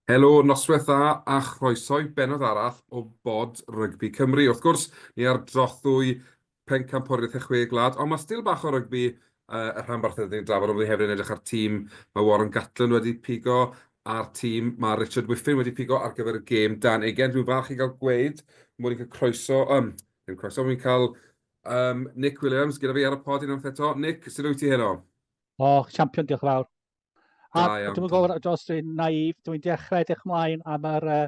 Helo, noswaith dda a chroeso i bennod arall o Bod Rygbi Cymru. Wrth gwrs, ni ar drothwy Pencampwriaeth y Chwe Gwlad, ond mae still bach o rygbi uh, y rhanbarth ydyn ni'n drafod, ond ni hefyd yn edrych ar tîm mae Warren Gatland wedi pigo a'r tîm mae Richard Whiffin wedi pigo ar gyfer y gêm dan ugain. Dwi'n falch i gael gweud mod i'n cael croeso, um, ddim croeso, mwyn cael um, Nick Williams gyda fi ar y pod unwaith eto. Nick, sut wyt ti heno? O, oh, champion, diolch yn fawr. A dwi'n gwybod dros dwi'n naif, dwi'n dechrau edrych mlaen am yr uh,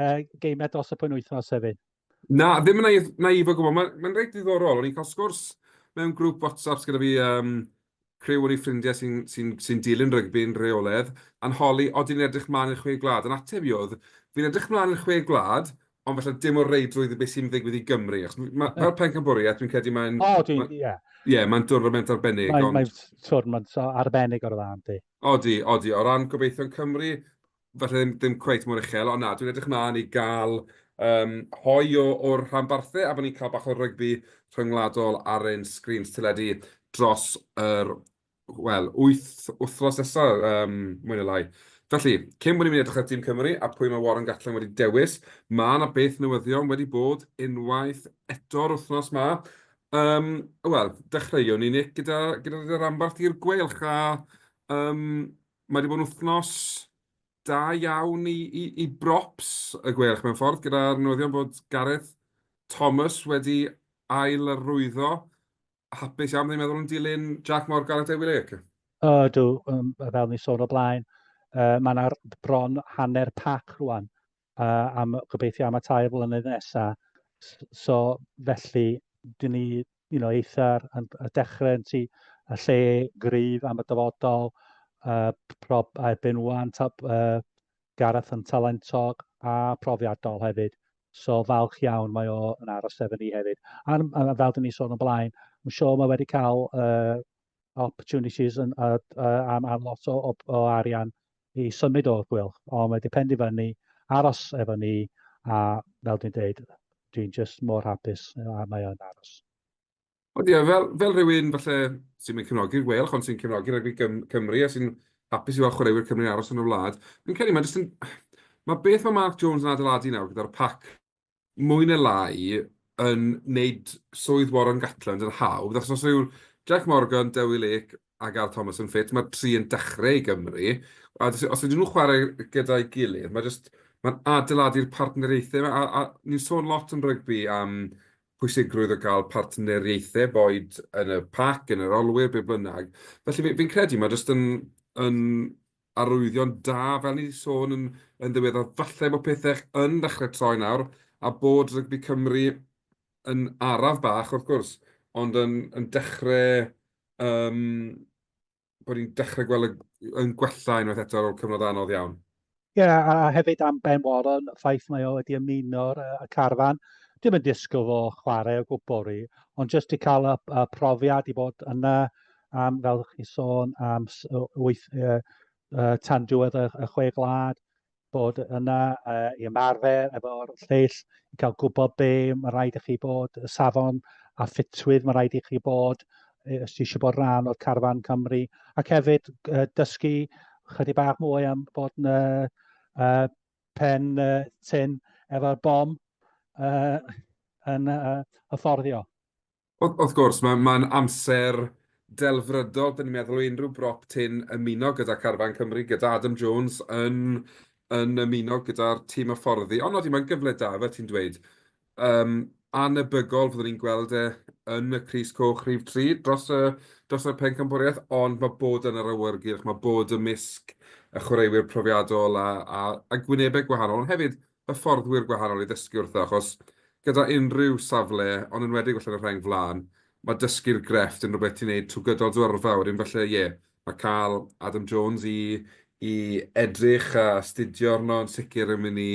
uh, geimau dros y penwythnos hefyd. Na, ddim yn naif, naif o gwbl. Mae'n mae reit ddiddorol. O'n i'n cael sgwrs mewn grŵp WhatsApp gyda fi um, criw o'n i ffrindiau sy'n sy sy dilyn rygbi'n rheolaidd, a'n holi, odi'n edrych mlaen i'r chwe gwlad? A'n ateb i oedd, fi'n edrych mlaen i'r chwe gwlad, ond falle dim o reidrwydd i beth sy'n ddigwydd i Gymru. Achos ma, fel pencampwriaeth, dwi'n credu mae'n... O, dwi'n, ie. Ie, mae'n dwrnament arbennig. Mae'n ond... mae tournament arbennig o'r fan, di. Odi, odi. O ran gobeithion Cymru, falle ddim, ddim cweit mor uchel, ond na, dwi'n edrych mlaen i gael um, hoi o, o'r rhanbarthau a bod ni'n cael bach o rygbi rhyngwladol ar ein sgrins teledu dros yr wel, wyth wythnos nesaf, um, mwy neu lai. Felly, cyn bod ni'n mynd i edrych ar Dîm Cymru a pwy mae Warren Gatland wedi dewis, mae yna beth newyddion wedi bod unwaith eto'r wythnos ma. Um, Wel, dechreuwn ni, Nick, gyda, gyda dy ranbarth i'r Gweilch a um, mae wedi bod yn wythnos da iawn i, i, i brops y Gweilch mewn ffordd, gyda'r newyddion bod Gareth Thomas wedi ail-arwyddo hapus iawn, ni'n meddwl, yn dilyn Jack Morgan a Dewi Lake. Ydw, um, fel ni sôn o blaen, uh, mae yna bron hanner pac rwan uh, am, gobeithio am y tair blynedd nesaf. So, felly, dyn ni you know, eitha yn, y dechrau yn ti y lle gryf am y dyfodol, uh, prob, erbyn wan, ta, uh, Gareth yn talentog a profiadol hefyd. So falch iawn mae o yn aros efo ni hefyd. A, a fel dyn ni sôn o blaen, I'm sure mae wedi cael uh, opportunities yn, uh, uh, am, am lot o, o, o arian i symud o'r Gweilch, ond mae wedi penderfynu aros efo ni a fel dwi'n dweud, dwi'n just mor hapus a mae o'n aros. Ond ie, fel, fel rhywun falle sy'n mynd cefnogi'r Gweilch, ond sy'n cefnogi rygbi Cymru a sy'n hapus i weld chwaraewyr Cymru'n aros yn y wlad, fi'n credu mae jyst yn... Mae beth mae Mark Jones yn adeiladu nawr gyda'r pac mwy neu lai yn wneud swydd Warren Gatland yn hawdd, achos os yw Jack Morgan, Dewi Lake a Gareth Thomas yn ffit, mae'r tri yn dechrau i Gymru, a os ydyn nhw'n chwarae gyda'i gilydd, mae jyst, mae'n adeiladu'r partneriaethau 'ma, a, a ni'n sôn lot yn rygbi am pwysigrwydd o gael partneriaethau, boed yn y pac, yn yr olwyr, be bynnag. Felly fi'n fi credu mae jyst yn, yn arwyddion da, fel ni wedi sôn yn, yn ddiweddar, falle bod pethau yn dechrau troi nawr, a bod rygbi Cymru yn araf bach, wrth gwrs, ond yn, yn dechrau, um, bod ni'n dechrau gweld yn gwella unwaith eto ar ôl cyfnod anodd iawn. Ie, yeah, a hefyd am Ben Warren, y ffaith mae o wedi ymuno'r y carfan. Dim yn disgwyl fo chwarae o gwbl, ond jyst i cael y, y profiad i bod yna am, fel chi sôn, am wyth, uh, uh, tan diwedd y, y chwe gwlad, bod yna uh, i ymarfer efo'r lleill, i cael gwybod be mae rhaid i chi bod, y safon a ffitrwydd mae rhaid i chi bod, os ti eisiau bod rhan o'r carfan Cymru, ac hefyd uh, dysgu chydig bach mwy am bod yn uh, uh, pen uh, tyn efo'r bom uh, yn uh, hyfforddio. Wrth gwrs, mae'n mae amser delfrydol, dyn ni'n meddwl o unrhyw brop tyn ymuno gyda Carfan Cymru, gyda Adam Jones yn, yn ymuno gyda'r tîm hyfforddi. Ond nodi, mae'n gyfle da, fel ti'n dweud. Um, anebygol fyddwn ni'n gweld e yn y Crys Coch rhif 3 dros y, dros y pencampwriaeth, ond mae bod yn yr awyrgylch, mae bod ymysg y chwaraewyr profiadol a, a, a gwynebau gwahanol, ond hefyd hyfforddwyr gwahanol i ddysgu wrtho, achos gyda unrhyw safle, ond enwedig falle yn y rheng flaen, mae dysgu'r grefft yn rhywbeth ti'n neud trwy gydol dy yrfa wedyn, felly ie, mae cael Adam Jones i i edrych a astudio arno yn sicr yn mynd i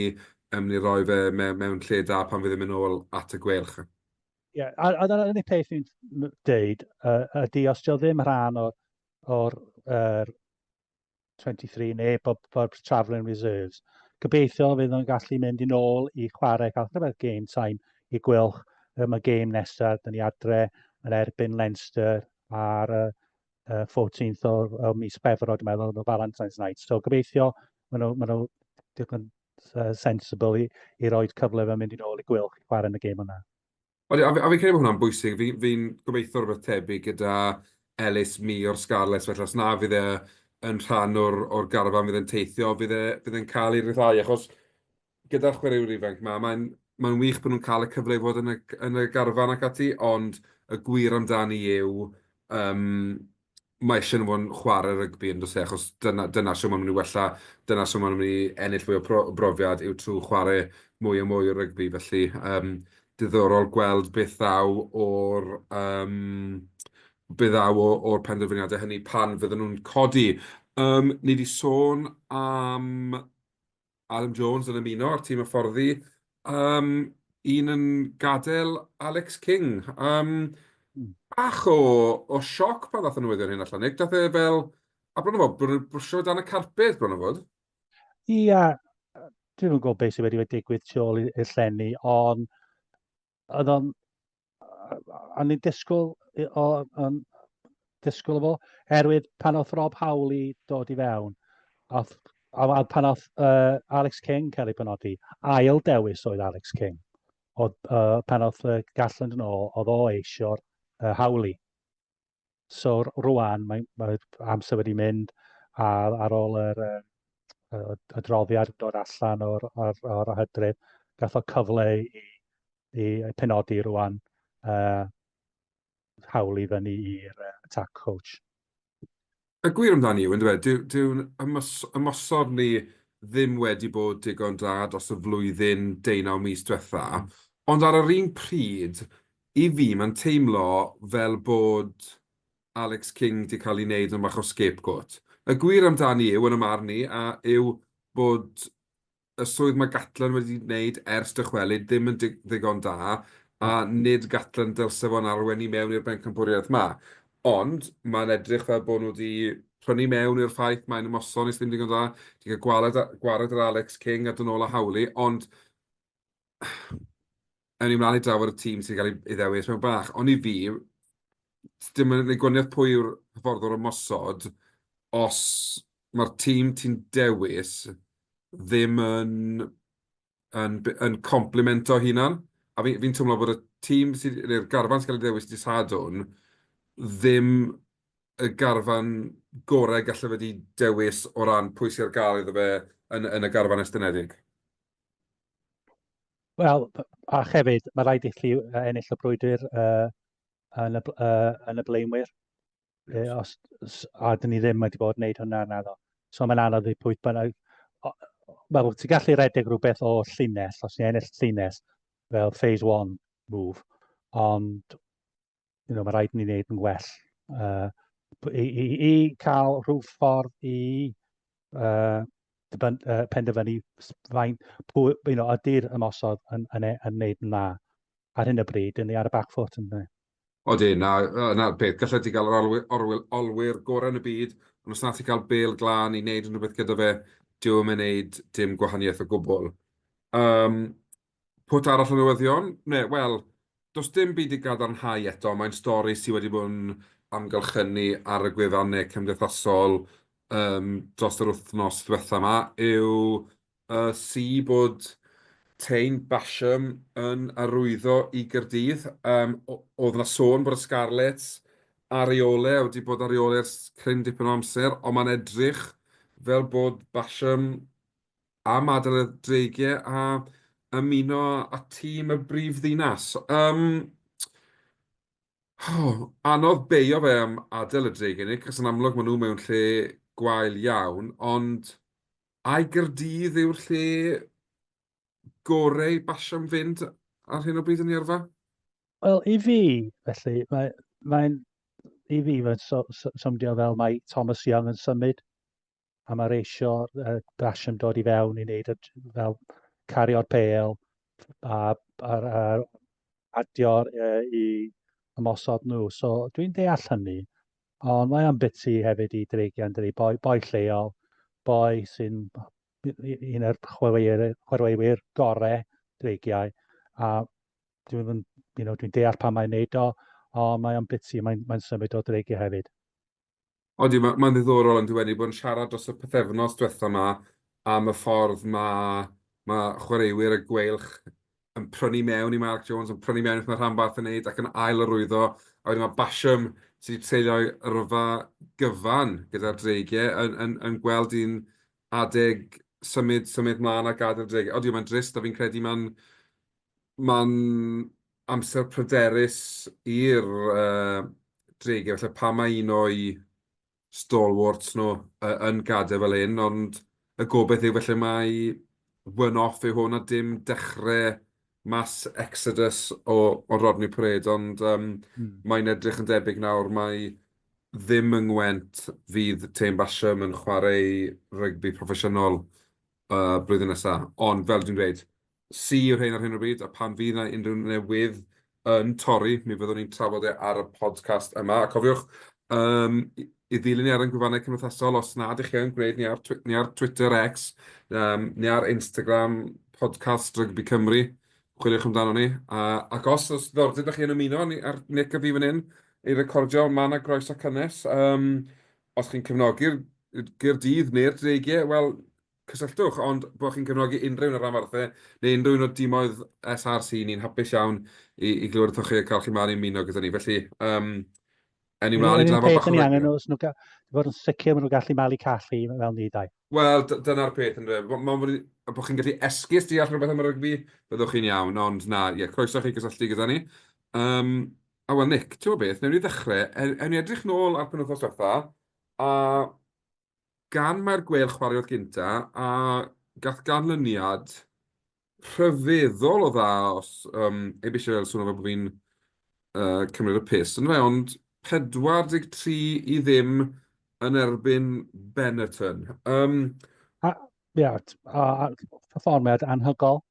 yn mynd i roi fe mewn, mewn lle da pan fydd e'n mynd nôl at y Gweilch. Ie, yeah, a, a dyna'r unig peth fi'n deud uh, ydy os dio ddim rhan o'r, or, er, 23 neu bob, bob travelling reserves. Gobeithio fydd nhw'n gallu mynd yn ôl i chwarae, cael rhywbeth game time i Gwylch ym y gêm nesaf. Dyn ni adre yn erbyn Leinster ar y uh, 14th o, o mis Chwefror, dwi'n meddwl, o Valentine's Night. So gobeithio maen nhw, maen nhw digon sensible i, i roi cyfle fe mynd i nôl i Gweilch i chwarae yn y gêm yna. Odi, a, a fi'n credu bod hwnna'n bwysig. Fi'n fi, gobeithio rhywbeth tebyg gyda Ellis Mi o'r Scarlets, felly os na fydd e yn rhan o'r, or garfan fydd e'n teithio, fydd e'n fydd e cael ei ryddhau, achos gyda'r chwaraewyr ifanc 'ma, mae'n mae'n wych bod nhw'n cael y cyfle i fod yn y yn y garfan ac ati, ond y gwir amdani yw yym mae eisiau nhw fod yn chwarae rygbi yn does e, achos dyna dyna shwt maen nhw'n mynd i wella, dyna shwt maen nhw'n mynd i ennill fwy o pro- brofiad yw trwy chwarae mwy a mwy o rygbi, felly yym diddorol gweld beth ddaw o'r yym be ddaw o o'r penderfyniadau hynny pan fydden nhw'n codi. Yym ni 'di sôn am Adam Jones yn ymuno â'r tîm hyfforddi. Um, un yn gadael Alex King. Um, bach o, o sioc pan ddath y newyddion hyn allan, Nick. Dath e fel... A bron o fod, bron o brwsio dan y carped, bron o fod. Ia, dwi'n yn gwybod beth sydd wedi wedi digwydd tu ôl i'r llenni, ond oedd o'n o'n i'n disgwyl o, o'n disgwyl efo, herwydd pan oedd Rob Howley dod i fewn, oedd, a, a pan oedd uh, Alex King cael ei penodi, ail dewis oedd Alex King. Oedd, uh, pan oedd uh, Gatland yn ôl, oedd o eisio'r uh, Howley. So rwan, mae, mae amser wedi mynd a ar ôl yr uh, adroddiad yn dod allan o'r, or, or hydref, gath o cyfle i, i penodi rwan uh, hawl i fyny i'r uh, attack coach. Y gwir amdani yw, yndyfe, dyw, dyw'n ymosod ni ddim wedi bod digon da dros y flwyddyn deunaw mis diwetha, ond ar yr un pryd, i fi mae'n teimlo fel bod Alex King 'di cael ei wneud yn bach o scapegoat. Y gwir amdani yw, yn 'y marn i, a yw bod y swydd mae Gatland wedi wneud ers dychwelyd ddim yn ddigon da, a nid Gatland dylse fo'n arwain ni mewn i'r bencampwriaeth 'ma. Ond mae'n edrych fel bod nhw wedi prynu mewn i'r ffaith mae'n ymosod nes ddim digon da, 'di cael gwared, gwared ar Alex King a dod nôl â Howley, ond ewn ni mlaen i drafod y tîm sy'n cael ei ddewis mewn bach. Ond i fi, dim yn ei gwaniaeth pwy yw'r hyfforddwr ymosod os mae'r tîm ti'n dewis ddim yn, yn, yn complimento hunan. A fi'n fi teimlo bod y tîm sydd, neu'r garfan sy'n cael ei ddewis dydd Sadwrn ddim y garfan gorau gallai fe wedi dewis o ran pwy sydd ar gael iddo fe yn, yn y garfan estynedig. Wel, a hefyd, mae rhaid i chi ennill y brwydr uh, yn, y, uh, yn y blaenwyr. Yes. Os, a dyn ni ddim wedi bod yn gwneud hwnna naddo. So mae'n anodd i pwy bynnag... Wel, ti'n gallu redeg rhywbeth o llinell, os ti'n ennill llinell, fel phase one move, ond you know, mae rhaid ni wneud yn well uh, i, i, i cael rhyw ffordd i uh, dibyn, uh, penderfynu faint, pwy, you know, ydy'r ymosod yn, yn, yn, yn wneud yn dda ar hyn o bryd, dyn ni ar y back foot yn dyn. Odi, na, na'r peth, gallet ti gael yr olwyr, orwyl, olwyr gorau yn y byd, ond os na ti'n cael bêl glân i wneud unrhyw beth gyda fe, dyw e'm yn wneud dim gwahaniaeth o gwbl. Um, pwt arall o newyddion? Ne, wel, does dim byd i gadarnhau eto, mae'n stori sydd wedi bod yn amgylchynu ar y gwefannau cymdeithasol um, dros yr wythnos ddiwetha 'ma, yw y si bod Taine Basham yn arwyddo i Gaerdydd. Um, oedd yna sôn bod y Scarlets ar ei ôl e, wedi bod ar ei ôl e ers cryn dipyn o amser, ond mae'n edrych fel bod Basham am adael y Dreigiau a ymuno â tîm y brif ddinas. Um, oh, anodd beio fe am adael y Dreigiau, Nick, achos yn amlwg maen nhw mewn lle gwael iawn, ond Ai Gaerdydd yw'r lle gorau i Basham fynd ar hyn o bryd yn ei yrfa? Wel, i fi, felly, mae'n, mae i fi, mae'n so, so, symdio fel mae Thomas Young yn symud, a mae'r eisio uh, Basham dod i fewn i wneud y, fel cario'r pêl a, a, a adio'r uh, i ymosod nhw. So dwi'n deall hynny, Ond mae o'n biti hefyd i Dreigiau yn dydi, boi, boi lleol, boi sy'n un o'r chwaraewyr, chwaraewyr gorau Dreigiau, a dwi'n you know, dwi deall pan mae'n neud o, ond mae o'n biti, mae'n mae symud o Dreigiau hefyd. Odi, mae'n ma ddiddorol yn diweddu bod yn siarad dros y pythefnos diwetha yma am y ffordd mae ma chwaraewyr y Gweilch yn prynu mewn i Mark Jones, yn prynu mewn i beth mae'r rhanbarth yn neud ac yn ail-arwyddo. A wedyn mae Basham, sydd wedi treulio'i yrfa gyfan gyda'r Dreigiau, yn, yn, yn gweld un adeg symud, symud mlaen a gadael y Dreigiau. Odi, mae'n drist, a fi'n credu mae'n mae'n amser pryderus i'r uh, Dreigiau. Felly pa mae un o'i stalwarts nhw yn gadael fel hyn, ond y gobaith yw felly mai one-off yw hwn a dim dechrau mass exodus o, o Rodney Parade, ond um, mae'n edrych yn debyg nawr mai ddim yng Ngwent fydd Taine Basham yn chwarae rygbi proffesiynol uh, blwyddyn nesaf. Ond fel dwi'n dweud, Si yw'r rhein ar hyn o bryd, a pan fydd 'na unrhyw newydd yn torri, mi fyddwn ni'n trafod e ar y podcast yma. A cofiwch um, i ddilyn ni ar ein gwefannau cymdeithasol os nad ych chi yn gwneud ni ar, ni ar Twitter X, um, ni ar Instagram, podcast Rygbi Cymru, chwiliwch amdano ni. A, ac os oes ddiddordeb ydych chi yn ymuno ni ar Nick a fi fan hyn i recordio, mae yna groeso cynnes. Um, os chi'n cefnogi'r Gaerdydd neu'r Dreigiau, wel, cysylltwch, ond bod chi'n cefnogi unrhyw un o'r rhanbarthau neu unrhyw un o'r dimoedd SRC, ni'n hapus iawn i, i glywed wrthoch chi a cael chi mlaen i ymuno gyda ni. Felly, um, en i mlaen i drafod bach o rygbi. Angen nhw, nhw fod yn sicr maen nhw'n gallu malu callu fel ni dau. Wel, dyna'r peth yn dweud. Mae'n bod chi'n gallu esgus deall rhywbeth am y rygbi, byddwch chi'n iawn, ond na, ie, croeso chi gysylltu gyda ni. Um, a wel, Nick, ti'n gwybod beth, newn ni ddechrau, ewn ni edrych nôl ar penwythnos diwetha, a Gan mai'r Gweilch chwaraeodd gynta, a gath ganlyniad rhyfeddol o dda os um, heb eisiau fel swnio fel bod fi'n uh, cymryd y piss, yndyfe, ond 43 i ddim yn erbyn Benetton. Um, a, ia, a, a, perfformiad anhygol.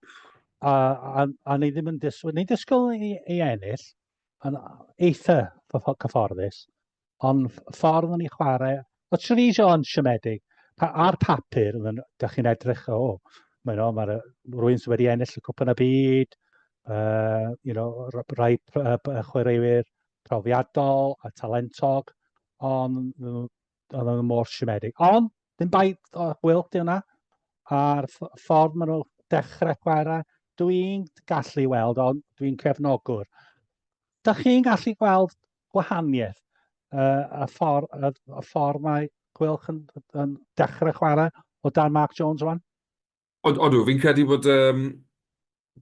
A, a, a ni ddim yn disgwyl, ni'n disgwyl i, i ennill, yn eitha cyfforddus, Ond ffordd o'n i chwarae, oedd Treviso yn siomedig. Pa, ar papur, da chi'n edrych, o, oh, mae no, mae rhywun sydd wedi ennill y cwpan y byd, uh, you know, rhai chwaraewyr profiadol a talentog, ond oedd nhw mor siomedig. Ond, ddim bai o Gweilch di hwnna, a'r ffordd maen nhw dechrau chwarae, dwi'n gallu weld, ond dwi'n cefnogwr. Da chi'n gallu gweld gwahaniaeth uh, y, ffordd, y, y ffordd mae Gweilch yn, yn dechrau chwarae o dan Mark Jones rwan? Od, odw, fi'n credu bod um,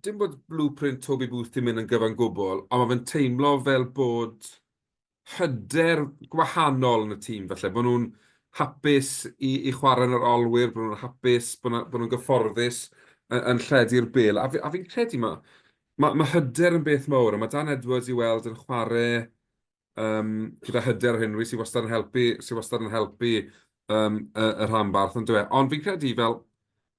dim bod blueprint Toby Booth di mynd yn gyfan gwbl, ond mae fe'n teimlo fel bod hyder gwahanol yn y tîm falle, bod nhw'n hapus i, i chwarae yn yr olwyr, bod nhw'n hapus, bod nhw'n gyfforddus yn, yn lledu'r bêl. A, fi, a fi'n credu mae Ma' ma' hyder yn beth mawr, a ma' Dan Edwards i weld yn chwarae yym gyda hyder ar hyn o bryd, sydd wastad yn helpu, sydd wastad yn helpu yym y y rhanbarth, yn dyw e. Ond fi'n credu fel,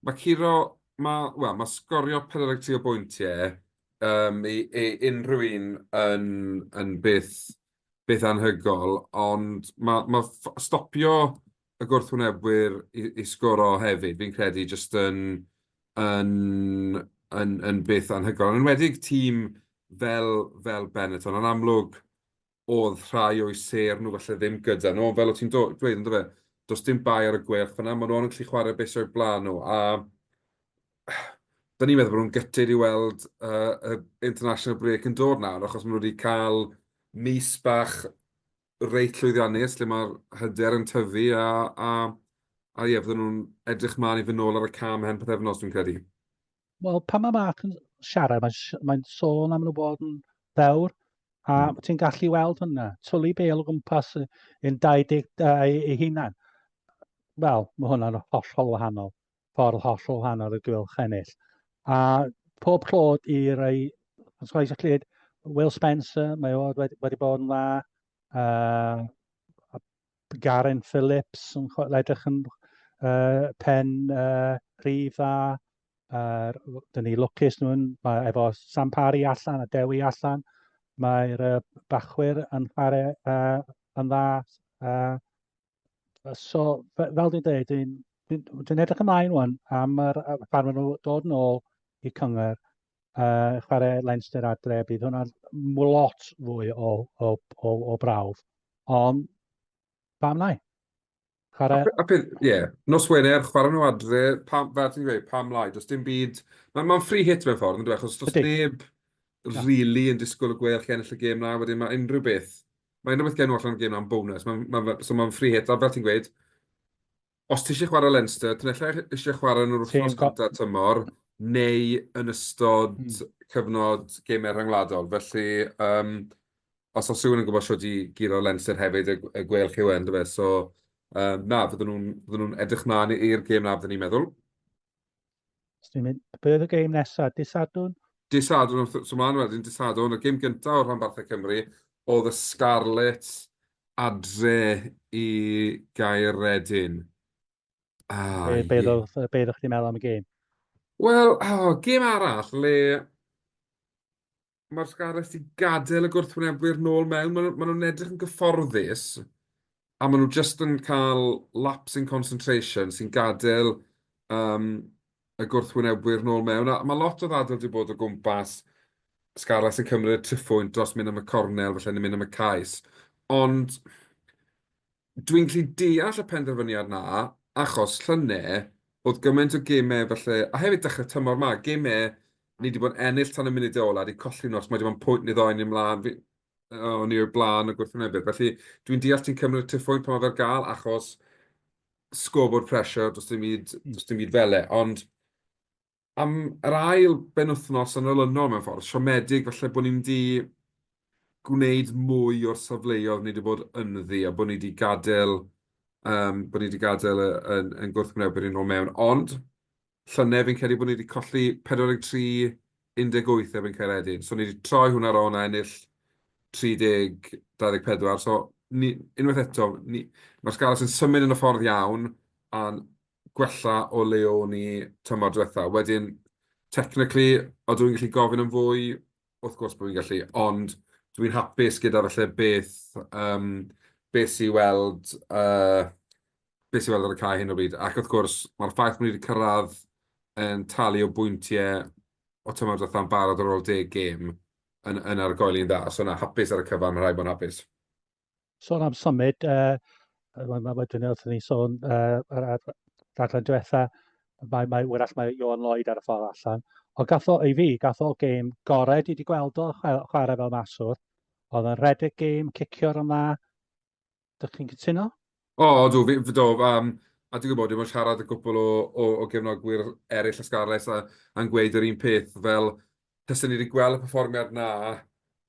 ma' curo, ma' wel, ma' sgorio 43 o bwyntiau yym i i unrhyw un yn yn beth beth anhygoel, ond ma' ma' stopio y gwrthwynebwyr i i sgoro hefyd, fi'n credu, jyst yn yn yn yn beth anhygoel. Yn enwedig tîm fel fel Benetton. Yn amlwg, oedd rhai o'u sêr nhw falle ddim gyda nhw, ond fel o't ti'n dweud, ondife, does dim bai ar y Gweilch fan'na, maen nhw ond yn gallu chwarae beth sydd o'u blaen nhw, a da ni'n meddwl bod nhw'n gutted i weld uh, y international break yn dod nawr, achos maen nhw wedi cael mis bach reit llwyddiannus lle mae'r hyder yn tyfu a, a, a ie, fydden nhw'n edrych mlaen i fynd nôl ar y cam hen pythefnos, dwi'n credu. Wel, pan mae Mark yn siarad, mae'n mae sôn am nhw bod yn ddewr, a mm. ti'n gallu weld hwnna. Twli bel o gwmpas yn 22 ei hunan. Wel, mae hwnna'n hollol wahanol. Ffordd hollol wahanol y Gweilch ennill. A pob clod i rei, os gwelais i Will Spencer, mae o wedi, wedi bod yn dda. Uh, Garen Phillips yn edrych yn uh, pen uh, rhif dda. Uh, dyn ni lwcus nhw'n, mae efo Sam Parry allan a Dewi allan, mae'r uh, bachwyr yn chwarae uh, yn dda. Uh, so, fel dwi'n dweud, dwi'n dwi, dwi edrych ymlaen wan am yr, pan maen nhw dod nôl i cyngor, uh, chwarae Leinster adre, bydd hwnna'n lot fwy o, o, o, o brawf. Ond, pam lai? Chwarae... A peth, ie, yeah, nos Wener, chwarae nhw adre, pam, fel ti'n gweud, pam lai, does dim byd... Mae'n ma free hit mewn ffordd, yn dweud, achos does neb really yn disgwyl y Gweilch i ennill y gêm na, wedyn mae unrhyw beth, mae unrhyw beth gen nhw allan o'r gêm na'n bonus, ma, ma, so mae'n free hit, a fel ti'n gweud, os ti eisiau chwarae Leinster, ti'n ella eisiau chwarae nhw'r wythnos gyntaf tymor, neu yn ystod cyfnod gemau rhyngwladol, felly um, os oes rhywun yn gwybod shwt i guro Leinster hefyd, y, y Gweilch yw e, yndyfe? So, um, na, fydden nhw'n fydden nhw edrych mlaen i'r gêm na, fydden ni'n meddwl. Os ni'n mynd, be oedd y gêm nesaf? Dydd Sadwrn? Dydd Sadwrn, so mlaen wedyn, dydd Sadwrn, y gêm gyntaf o'r rhanbarthau Cymru, oedd y Scarlets adre i Gaeredin. Ah, be, be, yeah. Be ddech chi'n meddwl am y gêm? Wel, oh, gêm arall le mae'r Scarlets 'di gadael y gwrthwynebwyr nôl mewn. Maen nhw, maen nhw'n edrych yn gyfforddus, a maen nhw jyst yn cael lapse in concentration sy'n gadael um, y gwrthwynebwyr nôl mewn. A mae lot o ddadl wedi bod o gwmpas Scarlets yn cymryd y triphwynt dros mynd am y cornel, felly yn mynd am y cais. Ond Dwi'n gallu deall y penderfyniad 'na, achos llynedd oedd gymaint o gemau falle, a hefyd dechrau tymor 'ma, gemau ni 'di bod yn ennill tan y munudau ola, 'di colli nhw achos mae 'di bod yn pwynt neu ddoi ni ymlaen, fi, o'n i o'r blaen y gwrthwynebydd. Felly dwi'n deall ti'n cymryd y triphwynt pan mae fe ar gael, achos scoreboard pressure, does dim byd, does dim byd fel e. Ond am yr ail benwythnos yn olynol mewn ffordd, siomedig falle bod ni'n mynd i gwneud mwy o'r safleoedd ni wedi bod ynddi a bod ni wedi gadael, um, bod ni wedi gadael yn, yn gwrthwynebwyr i nôl mewn. Ond, llynedd fi'n credu bod ni wedi colli 43 18 erbyn Caeredin. So ni wedi troi hwnna rownd a ennill 30 24. So ni, unwaith eto, ni, mae'r Scarlets yn symud yn y ffordd iawn a'n gwella o le o'n i tymor diwetha. Wedyn, technically, odw i'n gallu gofyn am fwy? Wrth gwrs bod fi'n gallu, ond dwi'n hapus gyda falle beth, um, beth sy'n weld, uh, beth sy'n weld ar y cae hyn o bryd. Ac wrth gwrs, mae'r ffaith bod ni wedi cyrraedd yn talu o bwyntiau o tymor diwetha'n barod ar ôl 10 gêm yn, yn argoeli'n dda. So na, hapus ar y cyfan, mae rhaid bod yn hapus. Sôn am symud, uh, mae, mae, mae, wrth ni sôn uh, ar, ar rhaglen diwetha, mae, mae, wrach mae Ioan Lloyd ar y ffordd allan. Ond gath o, i fi, gath o gêm gorau dwi wedi gweld o chwarae fel maswr. Oedd yn rhedeg gêm, cicio'r yma. Dych chi'n cytuno? O, odw, fi, do, um, a dwi'n gwybod, dwi'n siarad y gwbl o, o, o gefnogwyr eraill y Scarlets a, a'n gweud yr un peth, fel, tasen ni wedi gweld y perfformiad na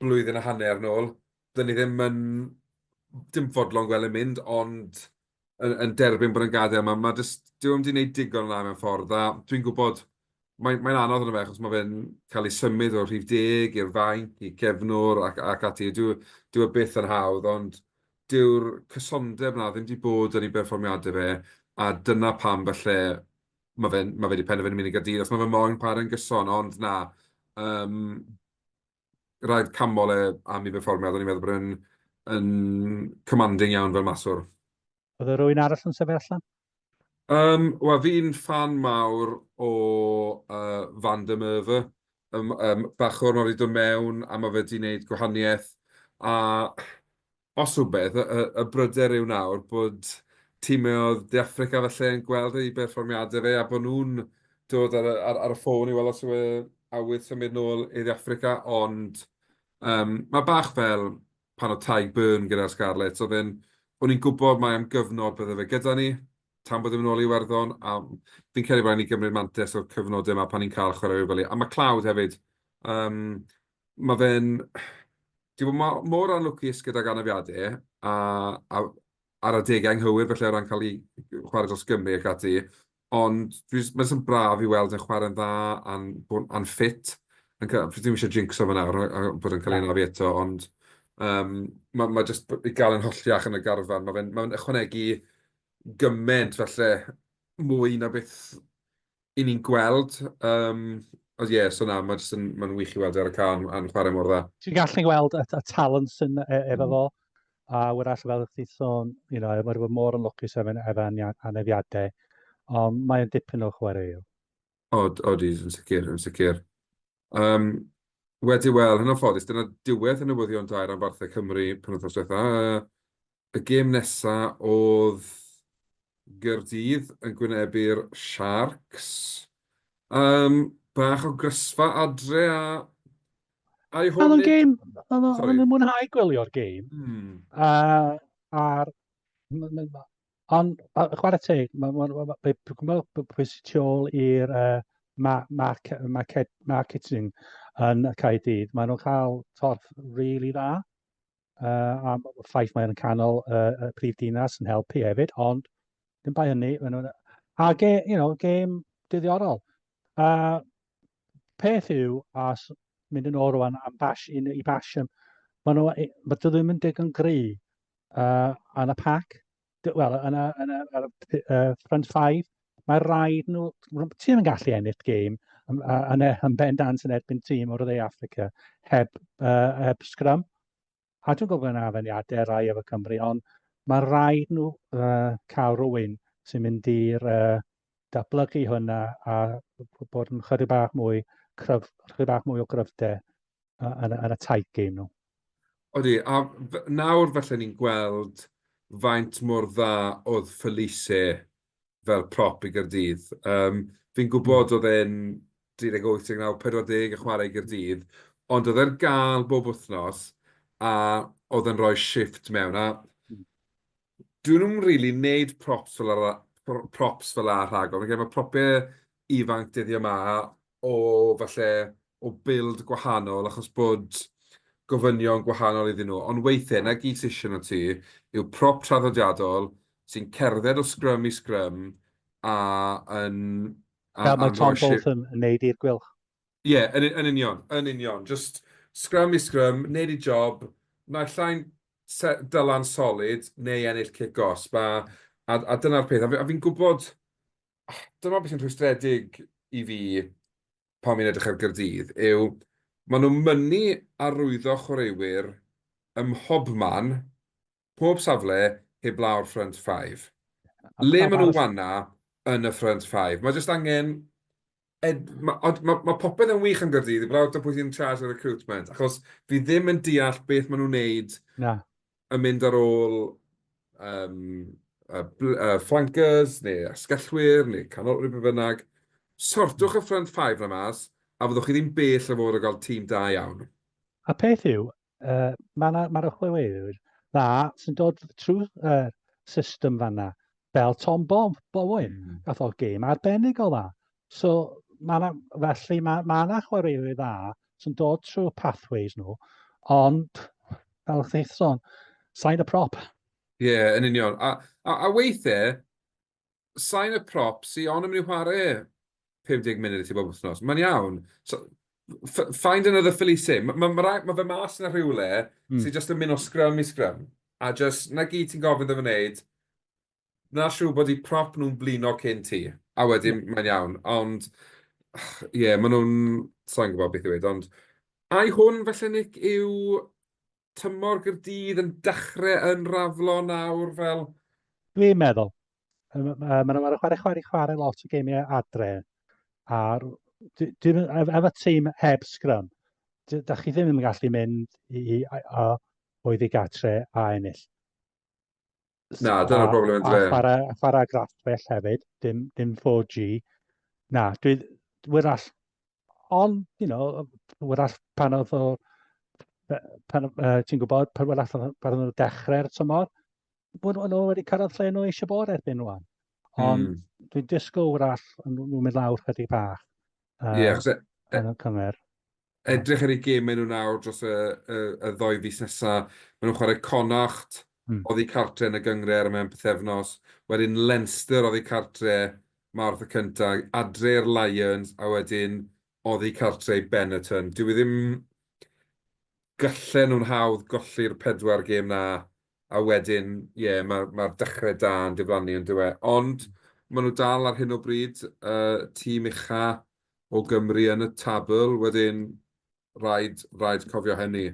blwyddyn a hanner nôl, dyn ni ddim yn, dim fodlon gweld e'n mynd, ond yn, yn derbyn bod yn gadael. Mae, mae jyst, dyw e'm 'di wneud digon yna mewn ffordd, a dwi'n gwybod, mae'n mae anodd yna fe, achos mae fe'n cael ei symud o'r rhif deg i'r fainc, i gefnwr ac, ac ati. Dyw, dyw e byth yn hawdd, ond dyw'r cysondeb 'na ddim 'di bod yn ei berfformiadau fe, a dyna pam falle mae fe'n ma fe 'di penderfynu mynd i Gaerdydd, os mae fe moyn chwarae'n gyson, ond na, um, rhaid canmol e am ei berfformiad, o'n i'n meddwl bod e'n yn commanding iawn fel maswr. Oedd e rhywun arall yn sefyll allan? Um, Wel, fi'n ffan mawr o Van der Merwe. Um, um, bachwr, mae wedi dod mewn a mae fe wedi gwneud gwahaniaeth. A os rhywbeth, y, y, y bryder yw nawr bod tîmoedd De Affrica falle yn gweld ei berfformiadau fe a bod nhw'n dod ar, ar, ar y ffôn i weld os yw e awydd symud nôl i Dde Affrica, ond um, mae bach fel pan oedd Tadhg Beirne gyda'r Scarlets, oedd e'n, o'n i'n gwybod mai am gyfnod bydde fe gyda ni, tan bod e'n mynd nôl i Iwerddon, a fi'n credu bod rhaid ni gymryd mantais o'r cyfnodau yma pan ni'n cael chwaraewyr fel 'ny. A McLeod hefyd, um, mae fe'n... Di bod mor anlwcus gydag anafiadau, a, a ar adegau anghywir falle o ran cael ei chwarae dros Gymru ac ati, ond dwi jyst, mae jyst yn braf i weld yn chwarae'n dda a'n bod a'n ffit. Yn ca-, fi ddim eisiau jinxo fe nawr a, a bod yn cael ei anafu eto, ond um, mae, mae jyst i gael yn holliach yn y garfan, mae fe'n mae fe ychwanegu gymaint falle mwy na beth 'y ni'n gweld. Um, ond ie, yeah, so na, mae jyst yn, mae'n wych i weld e ar y can a'n chwarae mor dda. Ti'n gallu gweld y, y talent sy'n e, efo fo, a wrach fel chdi sôn, you know, mae wedi bod mor yn lwcus efo, efo anafiadau, ond mae'n dipyn o chwaraewr. Od, odi, yn sicr, yn sicr. Um, wedi, wel, yn anffodus, dyna diwedd y newyddion da i ranbarthau Cymru penwythnos diwetha. Uh, y gêm nesa oedd... Gaerdydd yn gwynebu'r Sharks. Um, bach o grysfa adre a... A i hwn... Oedd o'n gêm... Oedd o'n mwynhau gwylio'r gêm. A, a'r... Ond, chwarae teg, dwi'n gwybod pwy sy'n tu ôl i'r uh, ma marc market marketing yn Caerdydd. Maen nhw'n cael torf really dda. Uh, a y ffaith mae'n canol uh, y prif dinas yn helpu hefyd, ond dim bai hynny. Maen nhw'n... A ge, you know, gêm diddiorol. Uh, peth yw, a mynd yn ôl rwan am bash, i, i Basham, maen nhw, mae dwi ddim yn digon gry uh, yn y pac, wel, yn y, yn y, yn y uh, front five, mae rhaid nhw, ti ddim yn gallu ennill gêm yn, yn, yn bendant yn erbyn tîm o'r Dde Africa heb, uh, heb scrum. A dwi'n gwybod yna afeniadau rai efo Cymru, ond mae rhaid nhw uh, cael rhywun sy'n mynd i'r uh, datblygu hwnna a bod yn chydig bach mwy cryf, chydig bach mwy o gryfder yn, yn y tight game nhw. Odi, a nawr falle ni'n gweld faint mor dda oedd Felice fel prop i Gaerdydd. Um, fi'n gwybod oedd e'n 38, 39, 40 yn chwarae i Gaerdydd, ond oedd e'r gael bob wythnos a oedd e'n rhoi shift mewn. A dyn nhw'n rili wneud props fel ara, props fel 'a rhagor. Fi'n credu mae propiau ifanc dyddiau 'ma o falle o build gwahanol achos bod gofynion gwahanol iddyn nhw. Ond weithiau, 'na gyd sy isie arno ti yw prop traddodiadol sy'n cerdded o scrum i scrum a yn... A, Fel mae Tom Bolton yn neud i'r Gweilch. Ie, yeah, yn, yn union, yn union. Just scrum i scrum, neud i job, naill ai'n dylan solid neu ennill cic gosb. A, a, a dyna'r peth. A, fi, a fi'n gwybod, dyma beth sy'n rhwystredig i fi pan fi'n edrych ar Gaerdydd, yw maen nhw'n mynnu arwyddo chwaraewyr ym mhobman, pob safle, heblaw'r front five. Le maen nhw wanna yn y front five? Mae jyst angen... Ed, mae ma, ma popeth yn wych am Gaerdydd, heblaw am pwy sy'n in charge o recruitment, achos fi ddim yn deall beth maen nhw'n wneud Na. yn mynd ar ôl um, uh, uh, flankers, neu asgellwyr, neu canolwyr, be bynnag. Sortwch y front five na mas, a fyddwch chi ddim bell o fod o gael tîm da iawn. A peth yw, uh, mae yna ma chwaraewyr dda sy'n dod trwy'r uh, system fanna, fel Tom Bob, Bowen, gath o gêm arbennig o dda. So, ma na, felly mae ma yna chwaraewyr dda sy'n dod trwy'r pathways nhw, ond, fel chdi sôn, sign y prop. Ie, yeah, yn union. A, a, a weithiau, sign y prop sy'n ond yn mynd i chwarae 50 munud i ti bob wythnos. Mae'n iawn. So, find another Felice. Mae ma, ma, ma fe mas yna rhywle sy'n just yn mynd o scrum i scrum. A just, na gyd ti'n gofyn iddo fe wneud. Na siŵr bod eu prop nhw'n blino cyn ti. A wedyn yeah. mae'n iawn. Ond, ie, yeah, maen nhw'n... Sa'n gwybod beth i weud, ond... Ai hwn, felly, Nick, yw tymor Gaerdydd yn dechrau yn raflo nawr fel... Dwi'n meddwl. Maen nhw'n chwarae, chwarae, chwarae lot o geimiau adre. A dwi'n, efo tîm heb sgrym, da chi ddim yn gallu mynd i, i, i, oedd i gatre a ennill. Na, dyna'r broblem yn dre. A chwarae, a chwarae graffell hefyd, dim, dim 4G. Na, dwi, wyrall, ond, you know, wyrall pan oedd o, pan, uh, ti'n gwybod, pan wyrall pan oedd nhw dechrau'r tymor, bod nhw wedi cyrraedd lle nhw eisiau bod erbyn rwan. Ond dwi'n disgwyl wyrall nhw'n mynd lawr chydig bach. Ie, uh, yeah, e, yn y cymer. Edrych ar eu gemau nhw nawr dros y, y, y ddoi fis nesaf. Maen nhw'n chwarae Connacht oddi cartre yn y gynghrair mewn pythefnos. Wedyn Leinster oddi cartre Mawrth y cyntaf, adre i'r Lions, a wedyn oddi cartre i Benetton. Dyw e ddim... Gallen nhw'n hawdd golli'r pedwar gêm 'na, a wedyn, ie, yeah, mae'r ma dechrau da yn diflannu yn dyw e. Ond maen nhw dal ar hyn o bryd, uh, tîm ucha o Gymru yn y tabl, wedyn rhaid, rhaid cofio hynny.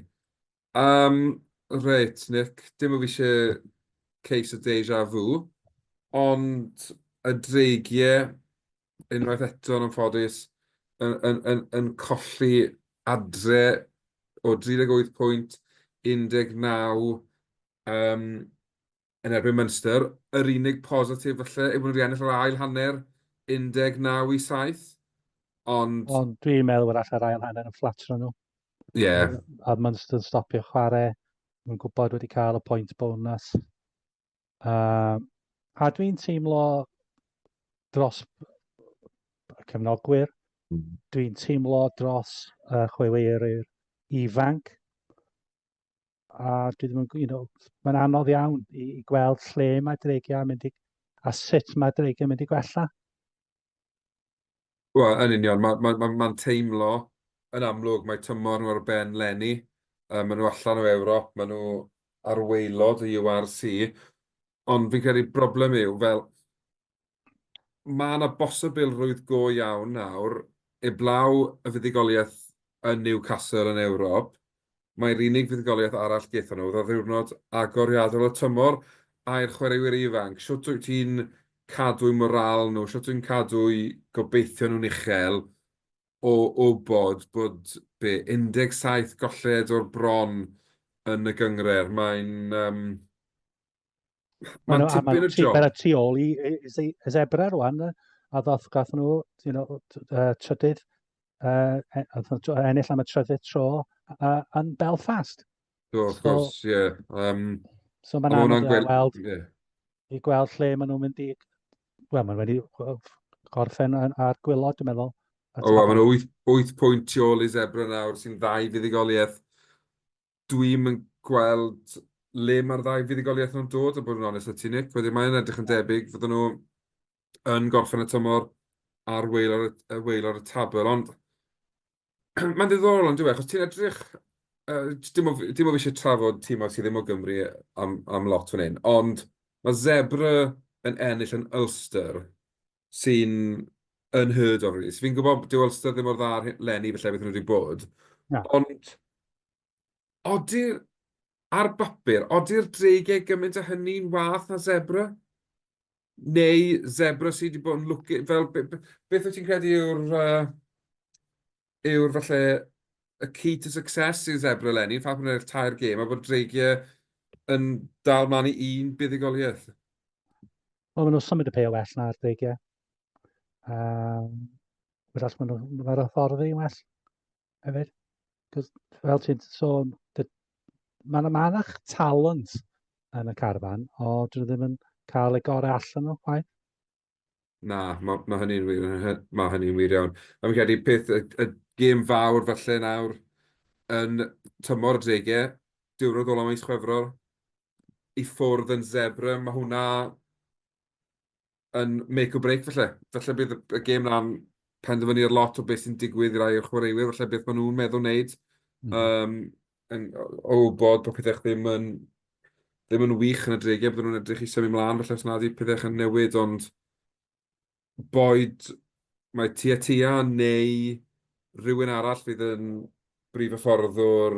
Um, reit, Nick, dim o fi eisiau case o deja vu, ond y Dreigiau, unwaith eto yn anffodus, yn, yn, yn, yn colli adre o 38 pwynt, 19. Um, Yn erbyn Munster, yr unig positif falle yw bod nhw wedi ennill yr ail hanner 19 i 7, ond... Ond dwi'n meddwl wrach yr ail hanner yn fflatro nhw. Ie. Yeah. A Munster yn stopio chwarae, yn gwybod wedi cael y pwynt bonus. A dwi'n teimlo dros y cefnogwyr, dwi'n teimlo dros y chwaraewyr ifanc, a dwi ddim yn, you know, mae'n anodd iawn i, i gweld lle mae Dreigiau yn mynd i, a sut mae Dreigiau yn mynd i gwella. Wel, yn union, mae'n ma, ma, ma teimlo yn amlwg mae tymor nhw ar ben leni. Maen nhw allan o Ewrop, maen nhw ar waelod y URC. Ond fi'n credu broblem yw, fel, mae yna bosibilrwydd go iawn nawr, eblaw y fuddugoliaeth yn Newcastle yn Ewrop, mai'r unig fuddugoliaeth arall gaethon nhw oedd ar ddiwrnod agoriadol y tymor, a i'r chwaraewyr ifanc, shwt wyt ti'n cadw'u morâl nhw, shwt wyt ti'n cadw'u gobeithion nhw'n uchel o wybod bod, be, 17 golled o'r bron yn y gynghrair, mae'n... Um, Mae'n tipyn o job. Mae'n tu ôl i, i, i, i Zebra rwan, a ddoth gath nhw, you know, trydydd, ennill am y trydydd tro yn Belfast. Do, of course, ie. Yeah. So mae'n anodd i weld, yeah. i gweld lle maen nhw'n mynd i... Wel, maen nhw'n wedi gorffen ar gwylod, dwi'n meddwl. O, wel, maen nhw 8, 8 pwynt tu ôl i Zebra nawr, sy'n ddau fuddugoliaeth. Dwi'm yn gweld le mae'r ddau fuddugoliaeth nhw'n dod, a bod yn onest â ti, Nick. Wedyn mae'n edrych yn debyg fydden nhw yn gorffen y tymor ar waelod y, waelod y tabl, ond mae'n ddiddorol yn dyw e, achos ti'n edrych... Dim o, dim o fi eisiau trafod tîmau sydd ddim o Gymru am, am lot fan hyn, ond mae Zebra yn ennill yn Ulster sy'n unheard of, really. So fi'n gwybod dyw Ulster ddim mor dda ar leni falle beth nhw wedi bod, Na. ond Odi'r, ar bapur, odi'r dreigiau gymaint â hynny'n wath na Zebra? Neu Zebra sydd wedi bod yn lwcus, fel, be, be, beth wyt ti'n credu yw'r, yw'r falle, y key to success i Zebra eleni, ffaith bod nhw'n ennill tair gêm a bod dreigiau yn dal mlaen i un buddugoliaeth? Wel, maen nhw'n symud y pêl well na'r dreigiau. Um, Wrach maen nhw'n mae'r hyfforddi yn well hefyd. Cos, fel ti'n sôn, mae yna ma talent yn y carfan, o dyn nhw ddim yn cael eu gorau allan nhw, chwaith. Na, mae ma hynny'n wir, mae hynny'n wir iawn. A fi'n credu peth, y, y gêm fawr falle nawr yn tymor y dreigiau, diwrnod ola mis Chwefror, i ffwrdd yn Zebra, mae hwnna yn make or break falle. Falle bydd y gêm na'n penderfynu ar lot o beth sy'n digwydd i rai o'r chwaraewyr, falle beth maen nhw'n meddwl wneud. Um, yn, o wybod bod pethau ddim yn, ddim yn wych yn y dreigiau, bydden nhw'n edrych i symud mlaen, falle os nad yw pethau yn newid, ond boed mae Tia Tia neu rhywun arall fydd yn brif hyfforddwr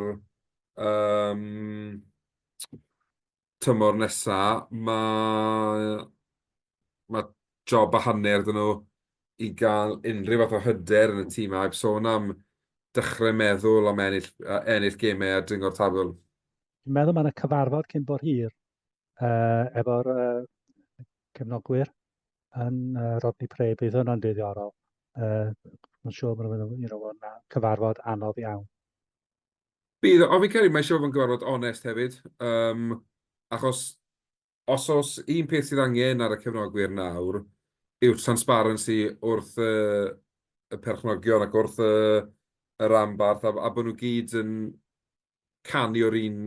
um, tymor nesa, mae ma job a hanner 'da nhw i gael unrhyw fath o hyder yn y tîm, a heb sôn am dechrau meddwl am ennill, ennill gemau a dringo'r tabl. Dwi'n meddwl mae yna cyfarfod cyn bod hir efo'r cefnogwyr yn Rodney Parade, bydd hwnna'n ddiddorol. Mae'n siŵr bod nhw'n you know, cyfarfod anodd iawn. Bydd, ond fi'n credu mae eisiau bod yn gyfarfod onest hefyd, um, achos os oes un peth sydd angen ar y cefnogwyr nawr yw'r transparency wrth y, y perchnogion ac wrth y, y ranbarth, a, a bod nhw gyd yn canu o'r un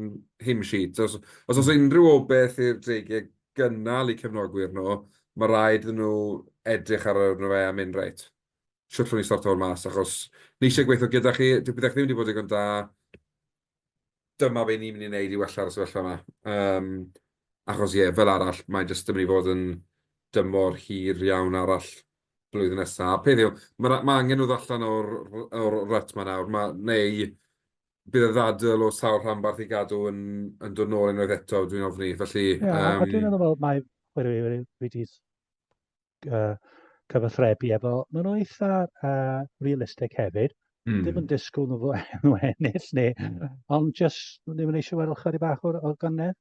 hymn sheet. Os, os oes unrhyw obeith i'r Dreigiau gynnal eu cefnogwyr nhw, mae rhaid iddyn nhw edrych ar arno fe a mynd, reit, shwt allwn ni sorto hwn mas, achos ni eisiau gweithio gyda chi, dyw pethau ddim wedi bod digon da, dyma be ni'n mynd i wneud i wella'r sefyllfa yma. Um, achos ie, yeah, fel arall, mae jyst yn mynd i fod yn dymor hir iawn arall blwyddyn nesaf. A peth yw, mae, ma angen nhw ddallan o'r, or rut ma nawr, ma, neu bydd y ddadl o sawl rhanbarth i gadw yn, yn dod nôl unwaith eto, dwi'n ofni. Felly... Yeah, um, a dwi'n meddwl mae chwaraewyr wedi cyfathrebu efo, maen nhw eitha realistig hefyd. Ddim yn disgwyl nhw nhw ennill neu, ond just ddim yn eisiau weld chydig bach o'r, or gynnydd.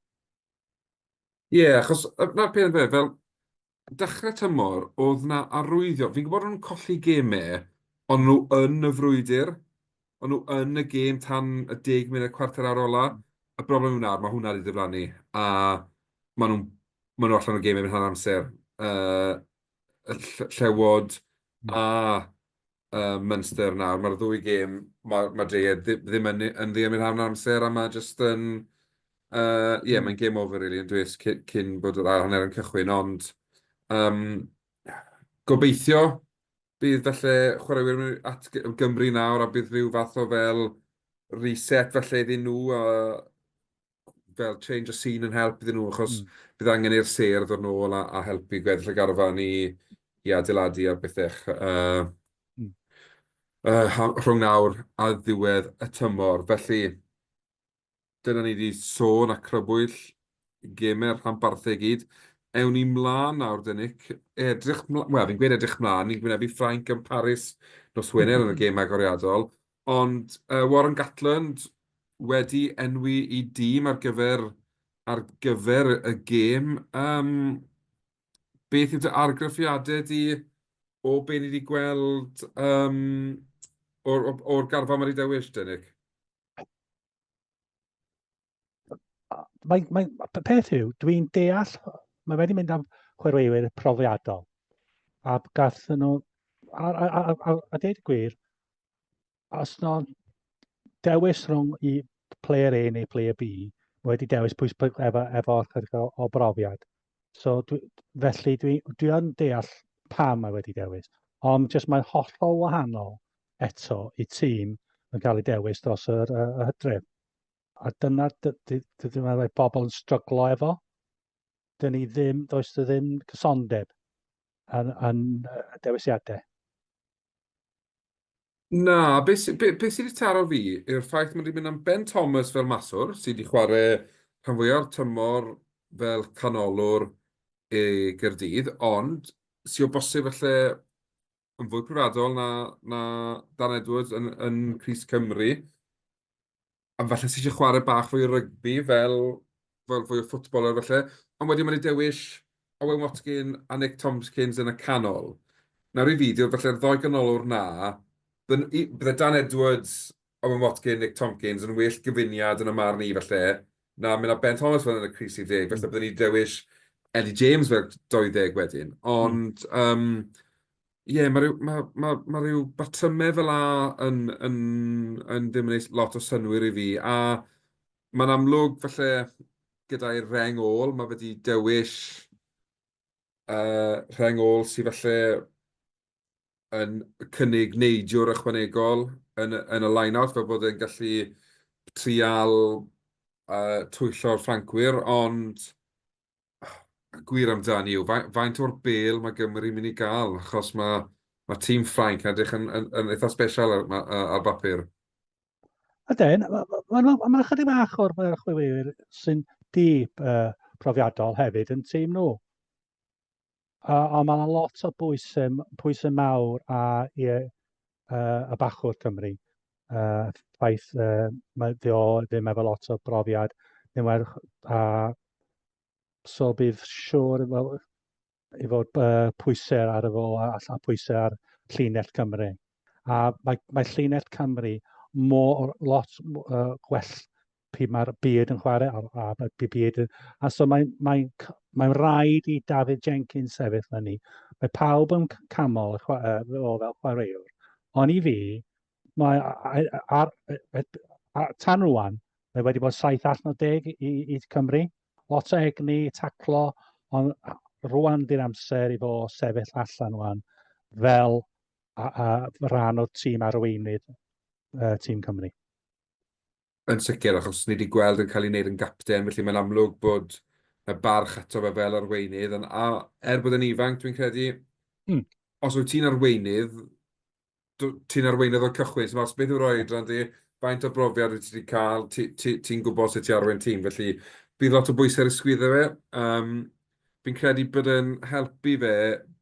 Ie, yeah, achos na'r peth fe, fel dechrau tymor, oedd na arwyddio, fi'n gwybod o'n nhw'n colli gemau, ond nhw yn y frwydr, o'n nhw yn y gêm tan y 10 munud, cwarter awr ola. Y broblem yw nawr, mae hwnna wedi diflannu, a maen nhw'n ma nhw allan o'r gêm erbyn hanner amser. Y Llewod a Munster nawr, mae'r ddwy gêm, mae ma Dre ddim yn, yn ddi am yr hanner amser, a mae jyst yn... Ie, yeah, mae'n game over, really, yn dwys, cyn, cyn bod yr ail hanner yn cychwyn, ond um, gobeithio bydd falle chwaraewyr yn at Gymru nawr a bydd rhyw fath o fel reset falle iddyn nhw a fel change of scene yn help iddyn nhw, achos bydd angen i'r sêr ddod nôl a, a helpu gweddill y garfan i, i adeiladu ar bethau rhwng nawr a ddiwedd y tymor. Felly, dyna ni wedi sôn a crybwyll gemau'r rhanbarthau i gyd. Ewn ni mlaen nawr, de Nick. Edrych mlaen, wel, fi'n gweud edrych mlaen, ni'n gwynebu Ffrainc yn Paris nos Wener yn y gêm agoriadol. Ond Warren Gatland wedi enwi i dîm ar gyfer, ar gyfer y gêm. Um, beth yw dy argraffiadau di o be ni wedi gweld um, o'r, or, or garfan mae wedi dewis, de Nick? Mae, mae, peth yw, dwi'n deall, mae wedi mynd am chwaraewyr profiadol. A gath nhw, a, a, a, a, a deud y gwir, os no dewis rhwng i player A neu player B, mae wedi dewis pwy efo, efo chydig o, o brofiad. So, dwi, felly dwi, dwi yn deall pam mae wedi dewis. Ond jyst mae'n hollol wahanol eto i tîm yn cael ei dewis dros yr, y hydref. A dyna, dwi'n meddwl mae bobl yn stryglo efo. Dyn ni ddim, does dy ddim cysondeb yn, yn dewisiadau. Na, be, be, be sydd wedi taro fi yw'r ffaith mae wedi mynd am Ben Thomas fel maswr, sydd wedi chwarae rhan fwyaf o'r tymor fel canolwr i Gaerdydd, ond sydd o bosib falle yn fwy profiadol na, na Dan Edwards yn, yn crys Cymru. A falle sy eisiau chwarae bach fwy o rygbi fel, fel fwy o ffwtbolwr falle. Ond wedyn mae wedi dewis Owen Watkin a Nick Tompkins yn y canol. Nawr i fi, dyw'r falle'r ddoi ganolwr na, bydde Dan Edwards, Owen Watkin, Nick Tompkins yn well gyfuniad yn y marn i falle, na mynd â Ben Thomas fel yn y crys 30. Falle bydden ni dewis Eddie James fel 20 wedyn. Ond, um, ie, yeah, mae rhyw, ma, ma, ma rhyw batrymau fel a yn, yn, yn ddim yn neud lot o synnwyr i fi. A mae'n amlwg, falle, gyda'i reng ôl, mae wedi dewis rheng ôl sydd falle yn cynnig neidiwr ychwanegol yn, yn y line-out, fel bod e'n gallu trial twyllo'r Ffrancwyr, ond gwir amdani yw, faint o'r bêl mae Gymru'n mynd i gael, achos mae, mae tîm Ffrainc yn edrych yn, yn, yn eitha special ar, ar, ar bapur. Ydyn, mae'n ma, ma, ma chydig bach o'r chwaraewyr sy'n di profiadol hefyd yn tîm nhw. Ond mae yna lot o bwysau, pwysau mawr a i, y bachwr Cymru. Ffaith, mae o ddim efo lot o brofiad, ddim werth, a so bydd siŵr well, i fod pwysau ar y fo a, a pwysau ar llinell Cymru. A mae, mae llinell Cymru mor lot gwell pryd mae'r byd yn chwarae a, a mae'r byd yn... A so mae'n mae, mae rhaid i David Jenkins sefyll fyny. Mae pawb yn camol o fel chwaraewr. Ond i fi, mae ar, ar, ar, tan rwan, mae wedi bod 7 allan o 10 i, i Cymru. Lot o egni, taclo, ond rwan di'r amser i fo sefyll allan rwan fel a, a, rhan o'r tîm arweinydd tîm Cymru. Yn sicr, achos ni wedi gweld yn cael ei wneud yn gapten, felly mae'n amlwg bod y barch ato fe fel arweinydd. A er bod yn ifanc, dwi'n credu, os wyt ti'n arweinydd, ti'n arweinydd o'r cychwyn, so os beth yw'r oedran di, faint o brofiad wyt ti wedi cael, ti'n ti, ti gwybod sut i arwain tîm, felly bydd lot o bwysau ar y sgwyddau fe. Um, fi'n credu bod e'n helpu fe